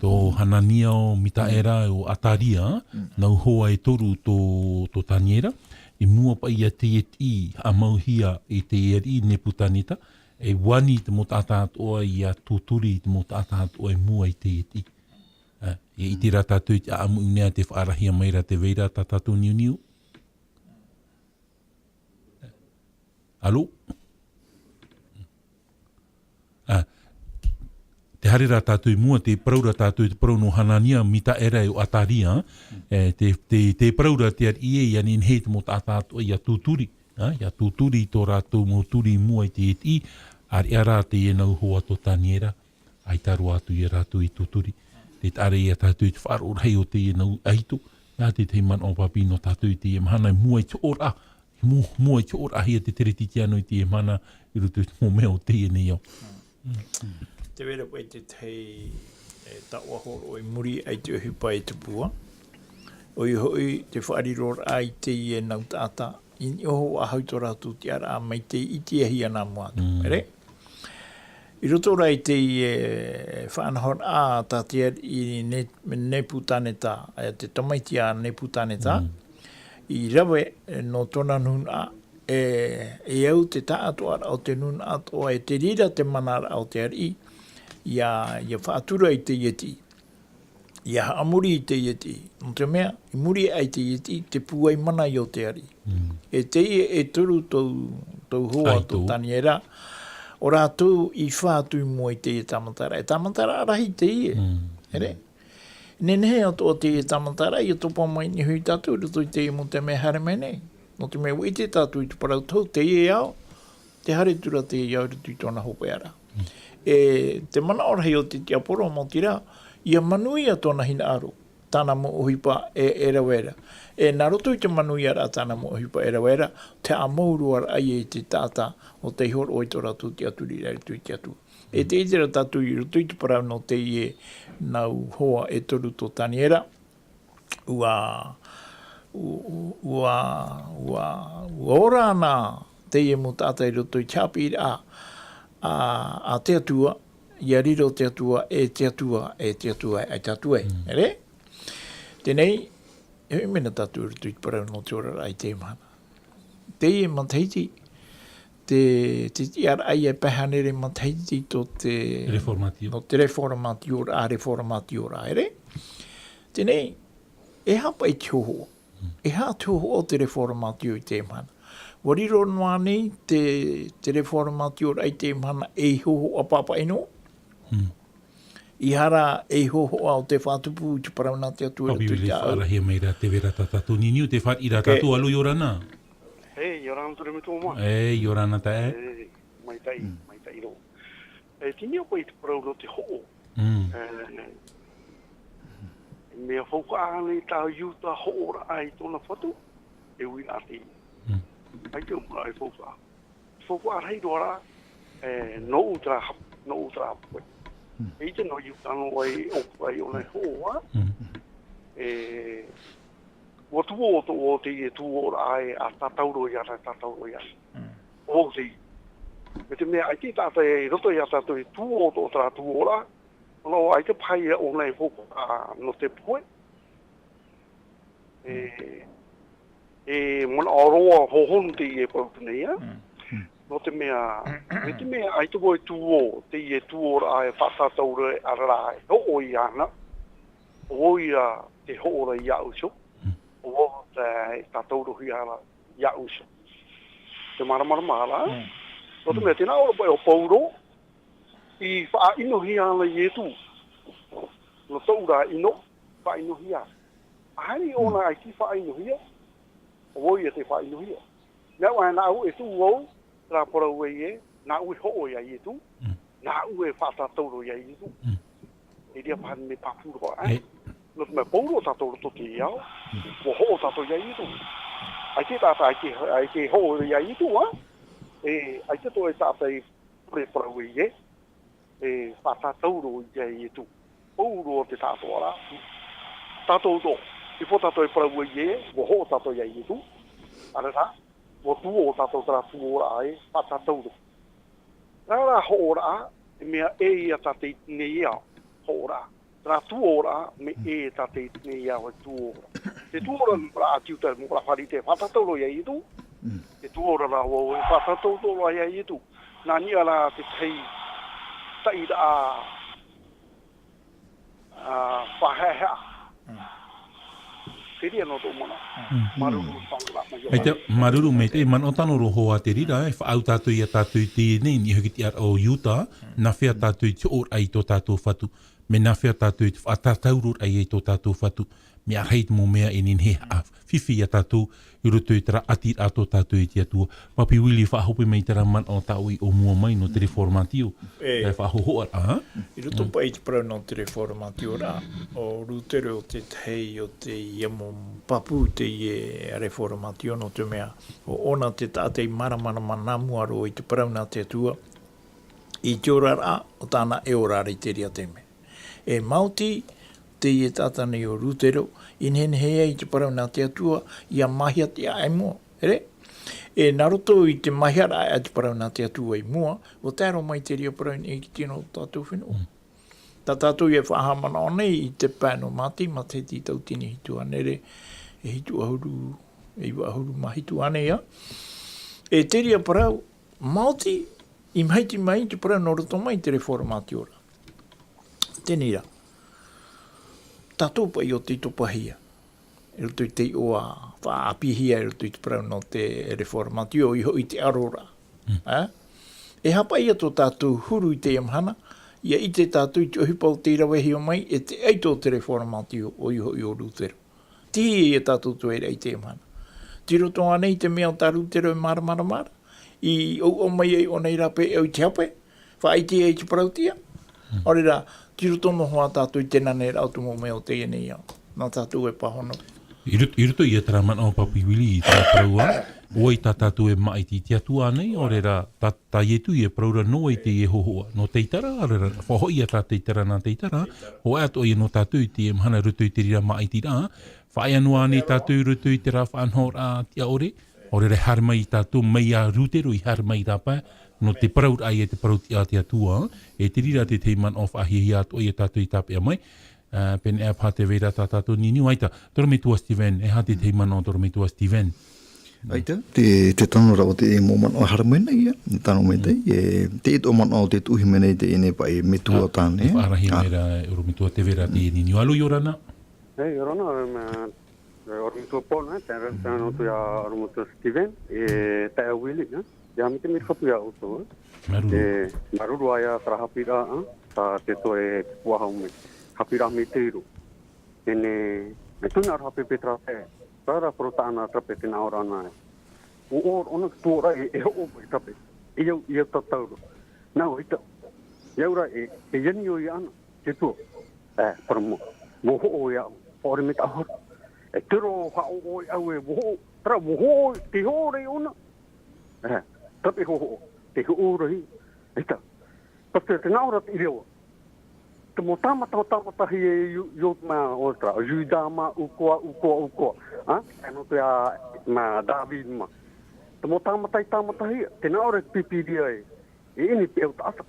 tō Hanania, ʻo Mitaera, ʻo Ataria, nau hoa e toru tō, tō Taniera, i mua paʻi ia teie tiʻi, haʻamauhia e te ariʻi Nepukaneta, e ani te mau taʻata atoʻa ʻia tūturi i te mau taʻata atoʻa i mua i teie tiʻi. Ā, ʻia ʻite rā tātou i te ʻāʻamu i ʻō nei ā, tē faʻarahia mai ra, tē vai ra tā tātou niuniu. Alo? Ā, tē haere ra tātou i mua, tē parau ra tātou i te parau nō Hanania, Mitaera, ʻo Ataria, e, tē, tē, tē parau ra te ariʻi e, ʻia nehenehe te mau taʻata atoʻa ʻia tūturi, ā, ʻia tūturi i tō rātou mau turi i mua i te tiʻi, ʻāreʻa rā teie nau hoa tō Taniera, ʻaita roa atu ia rātou i tūturi. Tē taʻa ra ia tātou i te faʻaroʻo rahi o teie nau ʻaito, nā te tahi manaʻo papi nō tātou i teie mahana i mua i te hoʻoraʻa, i mua, mua i te hoʻoraʻahia te Kerisetiano i teie mahana i roto i te mau mea o teie nei ao. Tē vai ra paʻi te tahi, e, taoʻa hōroʻa i muri aʻe i te ʻohipa e tupu ā. ʻOia hoʻi, te faʻariroraʻa i teie nau taʻata, i niʻa iho faʻahou tō rātou tiʻaraʻa mai te ʻitehia nā mua atu. Mm. Ere? I roto rā i teie, e, faʻanahoraʻa tā te ariʻi Ne-, Nepukaneta, e, te tamaiti a Nepukaneta, Mm. i rave, e, nō tōna nūnaʻa, e, e au te taʻatoʻaraʻa o te nūnaʻa atoʻa, e te reira te manaraʻa o te ariʻi, ʻia, ʻia faʻatura i teie tiʻi. ia haʻamori i teie tiʻi. Nō te mea, i muri aʻe i teie tiʻi, te pūai mana i ʻo te ariʻi. E teie e toru tau, tau hoa tō Taniera, ʻo rātou i fā atu i mua i teie tāmataraʻa. E tāmataraʻa rahi teie, ʻere? Nehenehe atoʻa teie tāmataraʻa, ia topa mai nei hoʻi tātou, i roto i teie mau taime e haere mai nei. Nō te mea ʻua ʻite tātou i te parau tohu, teie ao, te haere atu ra teie ao i roto i tōna hopeʻa ra. E te manaʻo rahi o te tiaporo, maoti rā, ia manuia tōna hinaʻaro, tāna mau ʻohipa e, e rave ra. E nā roto i te manuiaraʻa tāna mau ʻohipa e rave ra, te haʻamau roa ra ia i te taʻata ʻo tei hōroʻa i tō rātou tiʻaturiraʻa i roto i te Atua. E te ʻite ra tātou i roto i te parau nō teie nau hoa e toru tō Taniera, ʻua, ʻu-, ʻu-, ʻua, ʻua, ʻua ora ana teie mau taʻata i roto i te haʻapiʻiraʻa a, a te Atua, ia riro te Atua, e te Atua, e te Atua, e te Atua, e, ʻere? Teie, e hoʻi mai na tātou i roto i te parau nō te oraraʻa i teie mahana. Teie matahiti, te, te tiʻaraʻa ia e pae hānere matahiti tō te Reformatio. Nō te reformatioraʻa, reformatioraʻa, ʻere? Teie, e aha paʻi te hōhoʻa? E aha te hōhoʻa o te reformatio i teie mahana? ʻUa riro noa nei te, te reformatioraʻa i teie mahana ei hōhoʻa pāpaʻi noa? ʻEiaha ra ei hōhoʻa o te faʻatupu i te parau nā te Atua i roto i te ʻāʻau. Faʻarahia mai ra te vera tā tātou niniu, te fāriʻi ra tātou, alo, ʻia ora na. E, ʻia ora na, Turemetua mā. E, ʻia ora na taeaʻe. E, maitaʻi, maitaʻi roa. E, teie paʻi te parau nō te hoʻo. E, mea faufaʻa ānei tā Iuta hoʻoraʻa i tōna fatu, e uiraʻa teie. ʻAita te mau manaʻo e faufaʻa. Faufaʻa rahi roa ra, e, nō ʻū terā hap-, nō ʻū terā hapori. E ʻite noa Iuta noa e ʻōpua ai ʻōna e hoʻo, ā. E, ʻua tuō atoʻa teie tuōraʻa e, ʻa tātauro iāna, tātauro iāna. ʻO vau teie. Mai te mea ʻaita e taʻata i roto iā tātou e tuō atoʻa terā tuōraʻa, ʻo nā ʻaita paha ia ʻōna e faufaʻa nō te pohe. E, e manaʻo roa hohonu teie e parau nei, ā. Nō te mea, mai te mea ʻaita vau e tuō, teie tuōraʻa e faʻatātauro e ʻararaʻa e hoʻo iāna, ʻo vau ia te hoʻo ra iāʻu iho, ʻo vau te, e tātaurohia ra iāʻu iho. Te māramarama ra, nō te mea, tē nā ʻō ra paʻi ʻo Pauro, i faʻaʻinohia ana Ietu. Nō tōʻu ra ʻino, faʻaʻinohia. ʻAhani ʻōna ʻaita i faʻaʻinohia, ʻo vau ia tē faʻaʻinohia. Mea ʻua, nāʻu e tuō au, terā parau ē, nāʻu e hoʻo iā Ietu, nāʻu e faʻatātauro iā Ietu. E reira paha mea pāpū roa, ē? Nō te mea Pauro tātou roto i te ao, ʻua hoʻo tātou iā Ietu. ʻAita e taʻata, ʻaita e, ʻaita e hoʻo iā Ietu, ā? E, ʻaita tō e taʻata e pure parau ē, e faʻatātauro iā Ietu. Pauro te taʻatoʻaraʻa. Tātou tō, i fō tātou e parau ē, ʻua hoʻo tātou iā Ietu. ʻAreʻa rā, ʻua tuō tātou terā tuōraʻa e faʻatātauro. Terā rā hoʻoraʻa, e mea ʻē ia tā te nei ao, hoʻoraʻa. Terā tuōraʻa, mea ʻē tā te nei ao e tuōraʻa. Te tuōraʻa, nō te mau ra ʻāti Iuta, mau ra Pharisea, faʻatātauro iā Ietu. Te tuōraʻa rā vau e faʻatātauro iā Ietu. Nā niʻa rā te tahi taʻiraʻa, ā, faʻahaʻehaʻa. Te reira nō tōʻu manaʻo. Māuruuru, faʻaroʻo mai. Hei te, māuruuru maitaʻi, manaʻo tano roa hoʻi te reira, e faʻaau tātou iā tātou i teie nei, niʻa hoʻi i te tiʻaraʻa o Iuta, nā hea tātou i te hoʻoraʻa i tō tātou Fatu, mea nā hea tātou i te faʻatātauroraʻa i tō tātou Fatu, mea rahi te mau mea e nehenehe e haʻafifi iā tātou, i roto i terā ʻātiraʻa tō tātou e te Atua. Papi Willie, faʻahope mai terā manaʻo tā ʻoe i ʻōmua mai nō te reformatio, e, e faʻahōhoʻaraʻa, ā? I roto paʻi i te parau nō te reformatioraʻa, ʻo Rutero te tahi o teie mau pāpū teie reformatio, nō te mea, ʻo ʻōna te taʻata i māramarama nā mua roa i te parau nā te Atua, i te oraraʻa o tāna e ora ra i te reira taime. E maoti teie taʻata nei ʻo Rutero, i nehenehe ai i te parau nā te Atua, ʻia māhia atu i mua, ʻere? E nā roto i te māhiaraʻa a te parau nā te Atua i mua, ʻua tae roa mai te reira parau i niʻa i te tino o tō tātou fenua. Tā tātou e faʻahaʻamanaʻo nei i te pae nō Mataio, matahiti tauatini hitu hānere, e hitu ʻahuru, e iva ʻahuru mā hitu ānei, ā? E te reira parau, maoti, i mahiti mai te parau nō roto mai i te reformatioraʻa. Teie rā. Tātou paʻi o te topahia i roto i te iʻoa faʻaʻāpīhia i roto i te parau nō te reformatio i hoʻi te aroraʻa. E hapaʻi ia tō tātou huru i teie mahana, ia ʻite tātou i te ʻohipa o tei ravehia mai e te ʻaito o te reformatio ʻo ia hoʻi ʻo Lutero. Tei ia tātou tuairaʻa i teie mahana. Tei roto ānei te mea o tā Lutero e māramarama ra i ʻauʻau mai ai ʻōna i rāpae au i te hape, faʻaʻite ai i te parauʻtiʻa. ʻAore rā, tei roto noa tātou i te nanairaʻa o te mau mea o teie nei ao nā tātou e pāhono. I roto i roto ia terā manaʻo pāpū Willie i terā parau ā, ʻo vai tā tātou e māʻiti i te Atua nei, ʻaore rā, tā tā Ietu e parau ra nō vai teie hōhoʻa nō teitara, ʻaore rā, faʻahoʻi ia tā teitara nā teitara, hōʻē atoʻa ia nō tātou i teie mahana i roto i te reira māʻitiraʻa. Faʻaea noa ānei tātou i roto i terā faʻanahoraʻa tiʻaʻore, ʻaore rā e haere mai ia tātou mai iā Lutero i haere mai i rāpae nō te parauraʻa ia te parauʻtiʻa a te Atua. E te reira te tahi manaʻo faʻahiahia atoʻa ia tātou i tāpeʻa mai. Pēneiaʻe paha te vai ra tā tātou niuniu. ʻAita, tō ʻorometua Steven, e aha te tahi manaʻo tō ʻorometua Steven? ʻAita, te te tano rā o te mau manaʻo e haere mai nei ia, e tano mai nei, e te ʻaito manaʻo o te tuʻuhia mai nei teie nei paʻi metua tāne. Faʻarahi mai ra e ʻorometua te vai ra te niuniu. Alo, ʻia ora na. E ʻia ora na, e mea, e ʻorometua Paul, e te rā tano tu iā ʻorometua Steven, e taeaʻe Willie, e. Ia mai te mea fatu iā ʻoutou, e. Māuruuru. E māuruuru ā ia terā haʻapiʻiraʻa, tā te toe puaha mai. Haʻapiʻiraʻa mai te iro. Teie nei, e tuina ra haʻapeʻapeʻa terā pae, terā rā parau tāʻana terā pae tē nā ʻō ra na. ʻO ʻō ʻōna te tuaʻoraʻa e hoʻo mai terā pae. I au, i au tātauro. Nā ʻō ʻaita. I au rā e, e ani ʻoe iāna. Te tua. E, parau mau. Mau hoʻo iāʻu. Faʻaʻore mai tāʻu hara. E tē rō haʻaʻoʻo iāʻu e mau hoʻo. Terā mau hoʻo, te hoʻo ra ʻōna. E, terā pae hoʻo. Te hoʻo ra ʻi. ʻAita. Pātū, tē nā ʻō ra te ʻīrava. Te mau tāmata, tāmatahia e iō, iō mā, ʻo terā, Juda mā, ʻoukoa, ʻoukoa, ʻoukoa. Ha? E nō te ā, mā David mā. Te mau tāmata i tāmatahia, tē nā ʻō ra te Pīpīria e. E ʻini peʻau taʻata.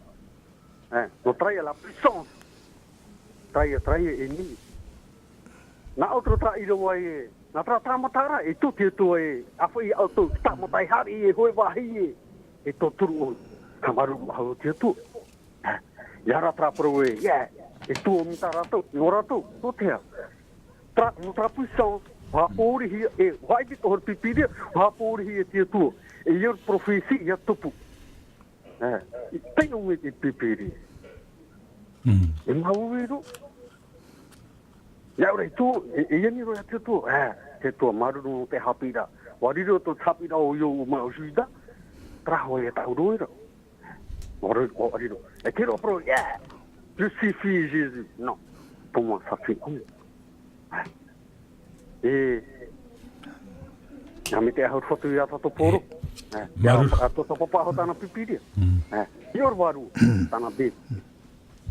E, nō terā ia la puissance. Terā ia, terā ia e ʻini. Nā ʻō terā ʻīrava e, nā terā tāmata ra, e tū te Atua e, ʻāfaʻi iā ʻoutou, tāmata e haere e, hoe vāhi e, e tōturu ʻōna. Haʻamāuruuru faʻahou te Atua. E, ʻia ora terā parau e, e, e tuʻu mai tā rātou, nō rātou, nō te aha. Terā, nō terā puissance, faʻapōrihia, e, faʻaʻite atoʻa ra te Pīpīria, faʻapōrihia e te Atua. E ia prophétie, ia tupu. E, i taiʻo mai te Pīpīria. Mm. E māuiui roa. ʻIa ora i tō, e, e ani roa iā te Atua. E, te Atua, māuruuru nō te haʻapiʻiraʻa. ʻUa riro tō te haʻapiʻiraʻa ʻo Iosua mā ʻo Juda. Terā hoʻi e tāʻu roa ra. ʻUa riro, ʻua riro. E te roa parau, yeah. Je suis fils Jésus. Non. Pour moi, ça fait honte. E, ia mai te ahau fatu iā tātou poro. E, ia, māuruuru. A tō tāpapa aho tāna Pīpīria. Mm. E, i ora varu, tāna bē.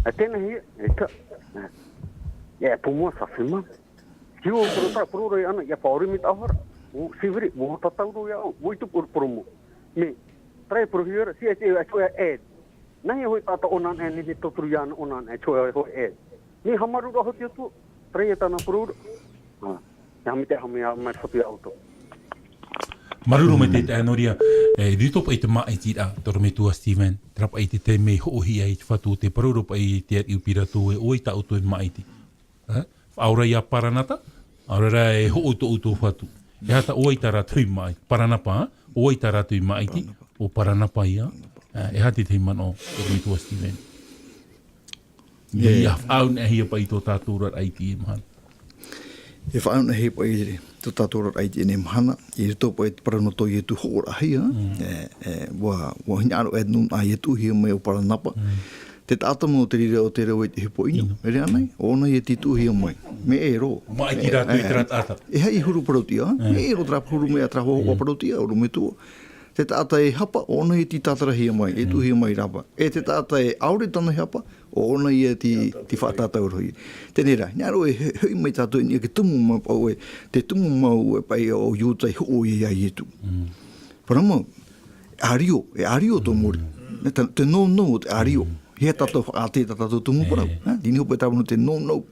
E, tēnā hia, e ka. E, e, pour moi, ça fait mal. Ki o poro tā, poro rei ana, ia faʻaʻore mai tāʻu hara. O, c'est vrai, mo tātauro iā, o, i tō poro, poro mo. Me, terā e poro hia ra, si e te, e, e, e, Nā hea hoʻi tātou ʻōna anaʻe, nā hea tōturu iāna ʻōna anaʻe, tō e hoʻi e. Nā hea haʻamāuruuru ʻoe te Atua, terā ia tāna poroʻi. Ā, nā hea mai te aha mai, mai fatu iā ʻoutou. Māuruuru maitaʻi, nō reira, e, i roto paʻi i te māʻitiraʻa, tō ʻorometua Steven, terā paʻi te taime i hoʻohia ai te Fatu, te parau ra paʻi i te ariʻi o Pirato, e ʻo vai tā ʻoutou e māʻiti. Ā? Faʻaora ia Paranapa, ʻaore rā e hoʻo tō ʻoutou Fatu. E aha tā, ʻo vai tā rātou i māʻiti, Paranapa, ā? ʻO vai tā rātou i māʻiti, ʻo Paranapa ia. Ā, e aha te tahi manaʻo, tō ʻorometua Steven. E. Ia faʻaʻunaʻehia paʻi tō tātou oraraʻa i teie mahana. E faʻaʻunaʻehia paʻi tō tātou oraraʻa i teie mahana, i roto paʻi i te parau nō tō Ietu hoʻoraʻahia, Mm. e, e, ʻua, ʻua hinaʻaro e nūnaʻa e tuʻuhia mai ʻo Paranapa. Mm. Te taʻata mau te reira ʻo tē rave i te ʻohipa ʻino. Inu. E rave ānei, ʻo ʻōna ia tei tuʻuhia mai. Mea ʻē roa. Māʻiti rātou i terā taʻata. E, e, e, e huru parautiʻa, Mm. mea ʻē roa terā huru mea terā hōhoʻa Mm. parautiʻa, ʻorometua. Te taʻata e hapa, ʻo ʻōna ia tei tātarahia mai, e Mm. tuʻuhia mai rāpae. E te taʻata e ʻaore tāna e hapa, ʻo ʻōna ia tei, tei faʻatātaurohia. Teie rā, hinaʻaro e, e hoʻi mai tātou i niʻa i te tumu mau, ʻo e, te tumu mau e paʻi ʻo Iuta i hoʻo ia iā Ietu. Mm. Parau mau, e ʻārio, e ʻārio tō muri. Mm. Nā te, te nounou o te ʻārio. Mm. Hea tātou faʻaʻite tā tātou tumu parau. Mm. Ā, teie nei hoʻi paʻi tāvana te nounou.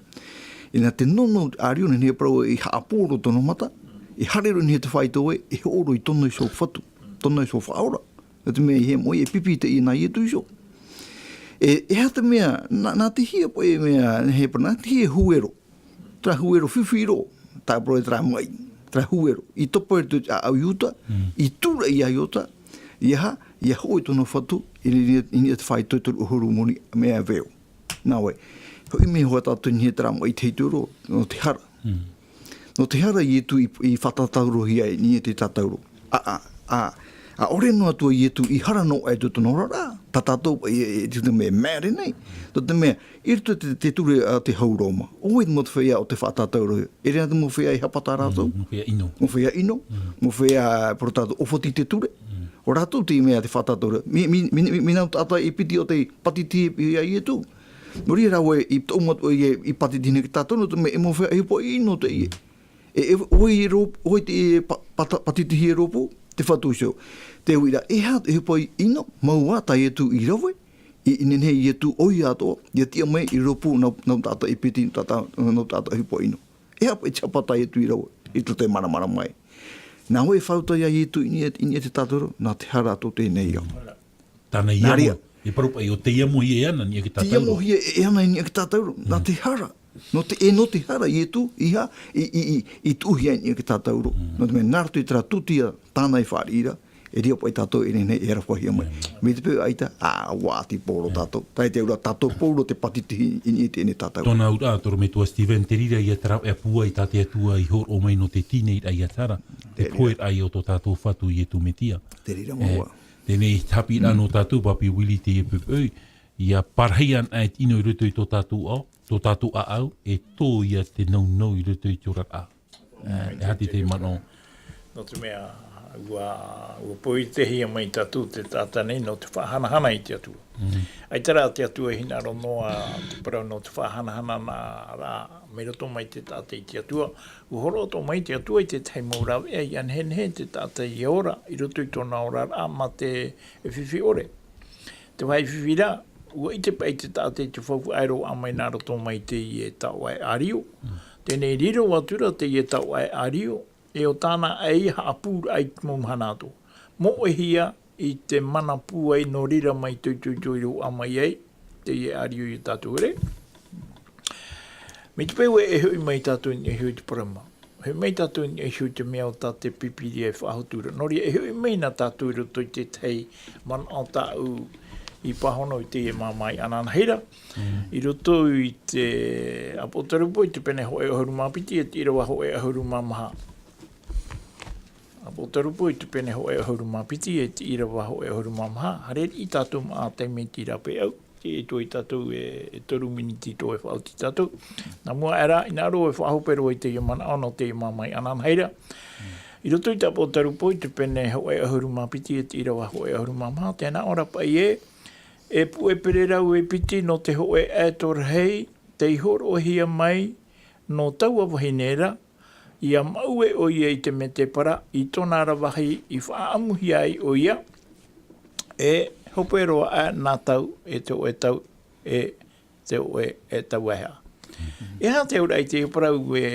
E nā te nounou o te ʻārio, nā hea parau i haʻapō roa tōna mata, i haere roa nā hea te fāito ē, i hoʻo roa i tōna iho Fatu, tōna iho Faʻaora. Nō te mea i hea mau e pipi i te, i nā Ietu iho. E, e aha te mea, nā, nā te hea paʻi mea, nā hea parau, nā te hea huero. Terā huero fifi roa, tāpura e terā maʻi, terā huero, i topa i roto i te ʻāʻau Iuta, i tūraʻi ia Iuta, ia aha, ia hoʻo i tōna fatu, i niʻa, i niʻa te fāito toru ʻahuru moni mea veo. Nā vai, hoʻi mai hoʻi tātou i niʻa i terā maʻi te hitu roa, nō te hara. Nō te hara Ietu i, i faʻatātaurohia ai i niʻa i te tātauro. A, a, a, ʻaore noa atu ā Ietu i hara noa aʻe i tōna oraraʻa, tā tātou e, e, e, te mea e māere nei. Tō te mea, i roto i te, te ture a te hau Roma, ʻoia mau te feiā o te faʻatātaurohia. E rā te mau feiā e hapa tā rātou. Mau feiā ʻino. Mau feiā ʻino, mau feiā, parau tātou, ʻōfati i te ture. ʻO rātou te mea te faʻatātauro. Mi, mi, mi, mi, mi nau taʻata e piti o te pātiti ia Ietu. Nō reira rāua i tō mau atu ia i pātiti nei te tātauro, nō te mea e mau feiā ʻohipa ʻino teie. E, e, ʻoia i rō-, ʻoia te pa-, pata-, pātitihi e rōpū, te fatu iho. Te uira, e aha te ʻohipa ʻino, mau ā tā Ietu i rave, i, i nehenehe Ietu ʻoia atoʻa, ia tiʻa mai i rōpū nau, nau taʻata e piti, taʻata, nau taʻata ʻohipa ʻino. E aha paʻi te hapa tā Ietu i rave, i tō te māramarama mai. Nā hea e faʻaʻite ai Ietu i niʻa, i niʻa i te tātauro, nā te hara atoʻa teie nei ao. Tāna i Nā reira. Amo, e parau paʻi, ʻo tei amohia e ana i niʻa i te tātauro. Tei amohia e, e ana i niʻa i te tātauro. Nā te hara. Nō te, e nō te hara Ietu, i aha, i, i, i, i tuʻuhia i niʻa i te tātauro. Nō te mea, nā roto i terā tūtia tāna i fāriʻi ra, e riro paʻi tātou e nehenehe e arohahia mai. Mai te peu ʻaita, ā, ʻua ʻati pauroa tātou. Tae te auraʻa tātou pauroa te pātitihi i niʻa i teie tātauro. Tōna auraʻa, Torometua Stephen, te reira ia te rāveʻa pūai tā te Atua i hōroʻa mai nō te tīneiraʻa ia te hara, te pohe raʻa o tō tātou Fatu Ietu Metia. Te reira mau ā. Teie te haʻapiʻiraʻa nō tātou, Papi Willie, teie poʻipoʻi, ia parahi ana e te ʻino i roto i tō tātou ao, tō tātou ʻāʻau, e tō ia te nounou i roto i te oraraʻa. E, e aha te manaʻo? Nō te mea, ʻua, ʻua poitihia mai tātou te taʻata nei nō te faʻahanahana i te Atua. ʻAita rā te Atua i hinaʻaro noa te parau nō te faʻahanahana nā rā, mai roto mai te taʻata i te Atua, ʻua hōroʻa atoʻa mai te Atua i te tahi mau rāveʻa ia nehenehe te taʻata ia ora, i roto i tōna oraraʻa mā te fifi ʻore. Te vāhi fifi ra, ʻua ʻite paʻi te taʻata i te faufaʻa e roaʻa mai nā roto mai teie taoʻa ʻārio. Teie nei riro atu ra teie taoʻa ʻārio, e ʻo tāna ʻāʻai haʻapūraʻa i te mau mahana atoʻa. Moʻehia i te mana pūai nō reira mai te itoito i roaʻa mai ai, teie ʻārio ia tātou ere. Mai te peu e hoʻi mai tātou i niʻa iho i te parau mau. Hoʻi mai tātou i niʻa iho i te mea o tā te Pīpīria e faʻahotu ra. Nō reira e hoʻi mai na tātou i roto i te tahi manaʻo tāʻu i pāhono i teie māmā i anaanahi ra. I roto i te ʻApotarupo i te pene hōʻē ʻahuru mā piti, e te ʻīrava hōʻē ʻahuru mā maha. ʻApotarupo i te pene hōʻē ʻahuru mā piti, e te ʻīrava hōʻē ʻahuru mā maha. Haere riʻi tātou mā te taime i te rāpae au. Te ʻite tātou e, e toru miniti atoʻa e faʻaoti tātou. Nā mua aʻe rā, hinaʻaro e faʻahope roa i teie manaʻo nō teie māmā i anaanahi ra. I roto i te ʻApotarupo i te pene hōʻē ʻahuru mā piti, e te ʻīrava hōʻē ʻahuru mā maha, tē nā ʻō ra paʻi ē, e puʻe pererau e piti nō te hōʻē ʻaeto rahi, tei hōroʻahia mai nō taua vahine ra, ʻia maʻue ʻoia i te mētēpara, i tōna ra vāhi i faʻaʻamuhia ai ʻoia, e hope roa aʻe nā tau, e te hōʻē tau, e te hōʻē, e tau ʻāehaʻa. E aha te auraʻa i teie parau e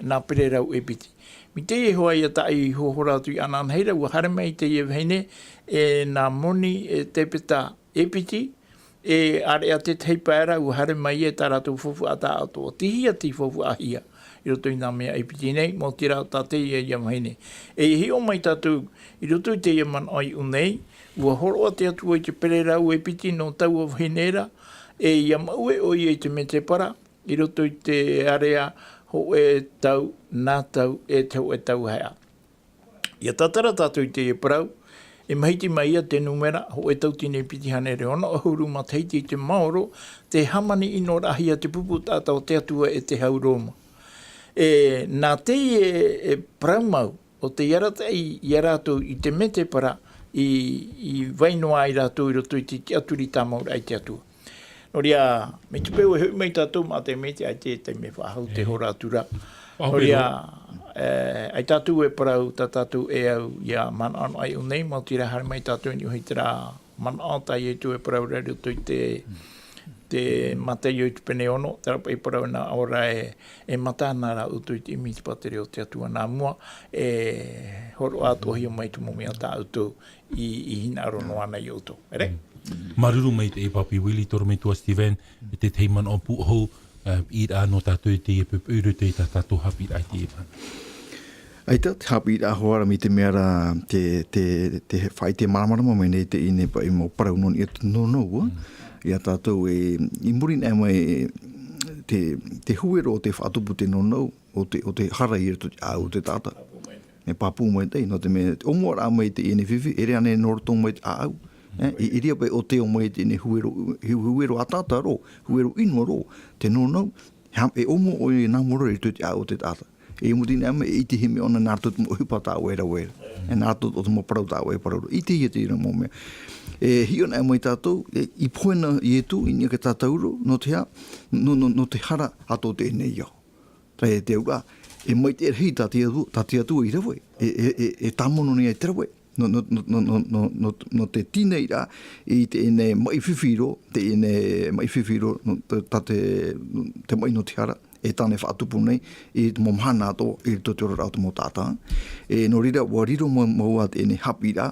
nā pererau e piti? Mai teie hoʻi ia tāʻu i hohora atu i anaanahi ra, ʻua haere mai teie vahine, e nā moni, e tepeta, e piti, e ʻāreʻa te tahi pae ra, ʻua haere mai e tā rātou faufaʻa tāʻatoʻa. Tei hea tei faufaʻahia i roto i nā mea e piti nei, maoti rā tā teie ia vahine. E hiʻo mai tātou i roto i teie manaʻo iʻu nei, ʻua hōroʻa te Atua i te pererau e piti nō taua vahine ra, e ʻia maʻue ʻoia i te mētēpara, i roto i te ʻāreʻa hōʻē tau, nā tau, e te hōʻē tau ʻāehaʻa. ʻIa tātara tātou i teie parau, e mahiti mai ia te nūmera, hōʻē tauatini piti hānere ono ʻahuru matahiti i te maoro, tē hāmani ʻino raʻahia te pupu taʻata o te Atua e te hau Roma. E, nā teie, e, parau mau, ʻo tei arataʻi ia rātou i te mētēpara i, i vai noa ai rātou i roto i te tiʻaturi tāmauraʻa i te Atua. Nō reira, mai te peu e hoʻi mai tātou mā te mea te ʻaita e taime faʻahou te hora atu ra. Nō reira, e, ʻaita tātou e parau tā tātou e au ʻia manaʻonaʻo iʻu nei, maoti rā haere mai tātou i niʻa i terā manaʻo tā Ietu e parau ra i roto i te, te Mataio i te pene ono, terā paʻi parau nā ʻō ra e, e mata na rā ʻoutou i te ʻimi i te pātireia o te Atua nā mua, e hōroʻa atoʻahia mai te mau mea tā ʻoutou i, i hinaʻaro noa ana ia ʻoutou. Ere? Māuruuru maitaʻi e Papi Willie, Torometua Stephen, e te tahi manaʻo pūʻohu, ā, i rā nō tātou i teie poʻipoʻi i roto i tā tātou haʻapiʻiraʻa i teie mahana. ʻAita, te haʻapiʻiraʻa hoʻi ra mai te mea ra te, te, te faʻaʻite māramarama mai nei te ʻine paʻi mau parau nō niʻa i te nōnau, ā. Mm. Ia tātou e, i muri aʻe mai te, te huero o te faʻatupu te nōnau, o te, o te hara i roto i te ʻāʻau o te taʻata. E pāpū maitaʻi, nō te mea, ʻōmuaraʻa mai te ʻine fifi, ʻere ānei nō roto mai te ʻāʻau. E, i, i reira paʻi ʻo tē ʻō mai te ʻine huero, hu-, huero ʻataʻata roa, huero ʻino roa, te nōnau, ha-, e ʻōmua ʻoe nā mua roa i roto i te ʻāʻau o te taʻata. E muri aʻe mai, e ʻitehia mai ʻōna nā roto i te mau ʻohipa tā ʻoe e rave ra. E nā roto i te mau parau tā ʻoe e parau ra. ʻItehia te reira mau mea. E hiʻo aʻe mai tātou, e, i pohe na Ietu, i niʻa i te tātauro, nō te aha, nō, nō, nō te hara atoʻa teie nei ao. Teie te auraʻa, e maitaʻi rahi tā te Atua, tā te Atua i rave, e, e, e, e tāmau nei te rave. Nō, nō, nō te tīnaʻiraʻa i teie nei maʻi fifi roa, teie nei maʻi fifi roa, nō, tā, tā te, te maʻi nō te hara, e tāna e faʻatupu nei, i te mau mahana atoʻa, i roto i te oraraʻa o te mau taʻata. E, nō reira, ʻua riro mau, mau ā teie nei haʻapiʻiraʻa,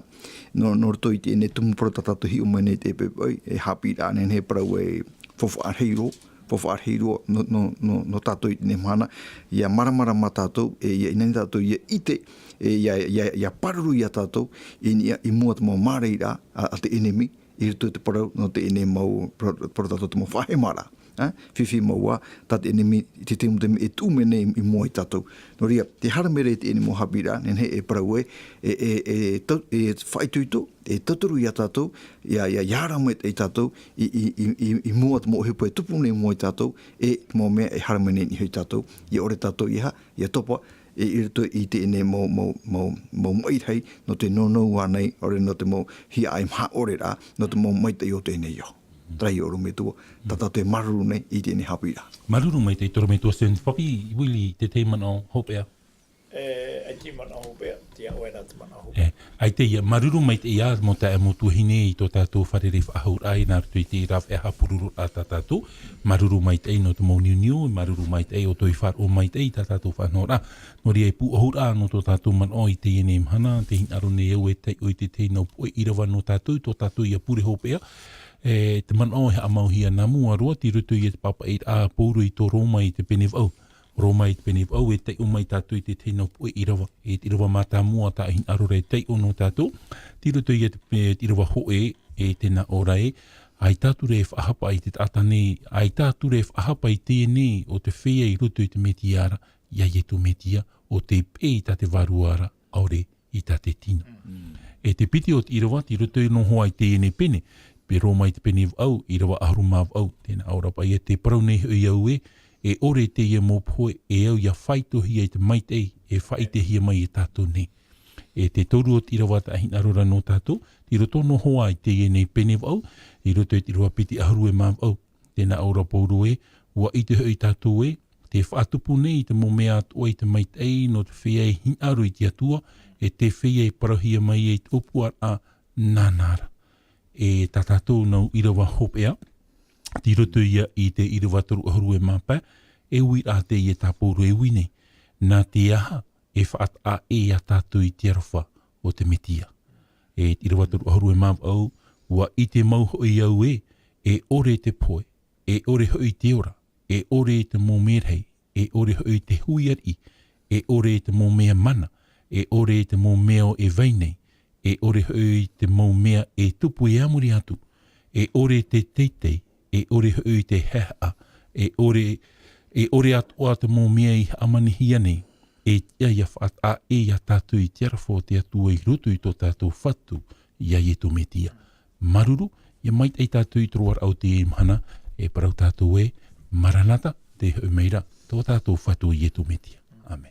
nō, nō roto i teie nei tumu parau tā tātou e hiʻo mai nei i teie poʻipoʻi, e haʻapiʻiraʻa nehenehe e parau e faufaʻa rahi roa, faufaʻa rahi roa nō, nō, nō, nō tātou i teie mahana, ʻia māramarama tātou, e ʻia ʻinanei tātou, ʻia ʻite, e ʻia, ʻia, ʻia pāruru ia tātou, i niʻa, i mua i te mau mārairaʻa, a, a te ʻenemi, i roto i te parau, nō teie nei mau, parau, parau tātou te mau faʻahemaraʻa, ā, fifi mau ā, tā te ʻenemi, i te taime, taime e tuʻu mai nei i mua ia tātou. Nō reira, tē haere mai ra i teie nei mau haʻapiʻiraʻa, nehenehe e parau ē, e, e, e, tau-, e faʻaitoito, e tauturu ia tātou, ʻia, ʻia, ʻia ara mai ia tātou, i, i, i, i, i mua i te mau ʻohipa e tupu nei i mua ia tātou, e te mau mea e haere mai nei i niʻa ia tātou, ʻia ʻore tātou ʻia, ʻia topa, e, i roto i teie nei mau, mau, mau, mau maʻi rahi, nō te nōnau ānei, ʻaore nō te mau hiaʻai maha ʻore ra, nō te mau maitaʻi o teie nei ao. Terā ia ʻorometua, tā tātou e māuruuru nei i teie nei haʻapiʻiraʻa. Māuruuru maitaʻi te ʻorometua Stephen Papi, Willie, te tahi manaʻo hopeʻa. E, ʻaita e manaʻo hopeʻa, tiʻa ʻoe nā te manaʻo hopeʻa. E, ʻaita ia, māuruuru maitaʻi ā, mau taeaʻe, mau tuahine i tō tātou fārerei faʻahou ra, i nā roto i te rāveʻa haʻapurororaʻa tā tātou. Māuruuru maitaʻi nō te mau niuniu, māuruuru maitaʻi ʻoutou i faʻaroʻo maitaʻi i tā tātou faʻanahoraʻa. Nō reira e pūʻohu ra nō tō tātou manaʻo i teie nei mahana, tē hinaʻaro nei au e taiʻo i te tahi nau poʻe ʻīrava nō tātou, tō tātou ia pure hopeʻa. E, te manaʻo e haʻamauhia nā mua roa, tei roto ia te pāpaʻiraʻa pauroa i tō Roma i te pene vaʻu. Roma i te pene vaʻu, e taiʻo mai tātou i te tahi nau poʻe ʻīrava, e te ʻīrava mātāmua tā e hinaʻaro ra e taiʻo nō tātou, tei roto ia te pe-, te ʻīrava hōʻē, e tē nā ʻō ra ē, ʻaita atu ra e faʻahapa i te taʻata nei, ʻaita atu ra e faʻahapa i teie nei ʻo te feiā i roto i te Metia ra, iā Ietu Metia, ʻo tei peʻe i tā te vārua ra, ʻaore i tā te tino. Mm. E te piti o te ʻīrava, tei roto noa hoʻi i teie nei pene, paʻi Roma i te pene vaʻu, ʻīrava ʻahuru mā vaʻu, tē nā ʻō ra paʻi ē, tē parau nei hoʻi au ē, e ʻore teie mau pohe, e au ʻia faʻaitohia i te maitaʻi, e faʻaʻitehia mai e tātou nei. E te toru o te ʻīrava tā e hinaʻaro ra nō tātou, tei roto noa hoʻi i teie nei pene vaʻu, i roto i te ʻīrava piti ʻahuru e mā vaʻu, tē nā ʻō ra Paulo ē, ʻua ʻite hoʻi tātou ē, tē faʻatupu nei te mau mea atoʻa i te maitaʻi nō te feiā e hinaʻaro i te Atua, e te feiā e parauhia mai ai te ʻōpuaraʻa nāna ra. E tā tātou nau ʻīrava hopeʻa, tei roto ia i te ʻīrava toru ʻahuru e mā pae, e ui ra teie tā Paulo e ui nei, nā te aha e faʻataʻa ʻē ia tātou i te aroha o te Metia. E te ʻīrava toru ʻahuru e mā vaʻu, ʻua ʻite mau hoʻi au ē, e ʻore te pohe, e ʻore hoʻi te ora, e ʻore te mau merahi, e ʻore hoʻi te hui ariʻi, e ʻore te mau mea mana, e ʻore te mau mea e vai nei, e ʻore hoʻi te mau mea e tupu e a muri atu, e ʻore te teitei, e ʻore hoʻi te haʻehaʻa, e ʻore, e ʻore atoʻa te mau mea i haʻamanihia nei, e tiʻa ʻia faʻataʻa ʻē ia tātou i te aroha o te Atua i roto i tō tātou Fatu, iā Ietu Metia. Māuruuru, ʻia maitaʻi tātou i te roaraʻa o teie mahana, e parau tātou ē, Maranata, tē hoʻi mai ra, tō tātou Fatu Ietu Metia. ʻĀmene.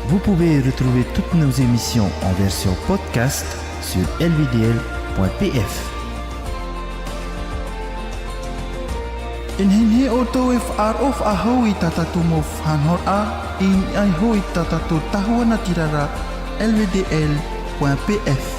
Vous pouvez retrouver toutes nos émissions en version podcast sur L V D L point P F. E nehenehe ʻoutou e faʻaroʻo faʻahou i tā tātou mau faʻanahoraʻa, i niʻa iho i tā tātou tahua natirara, L V D L point P F.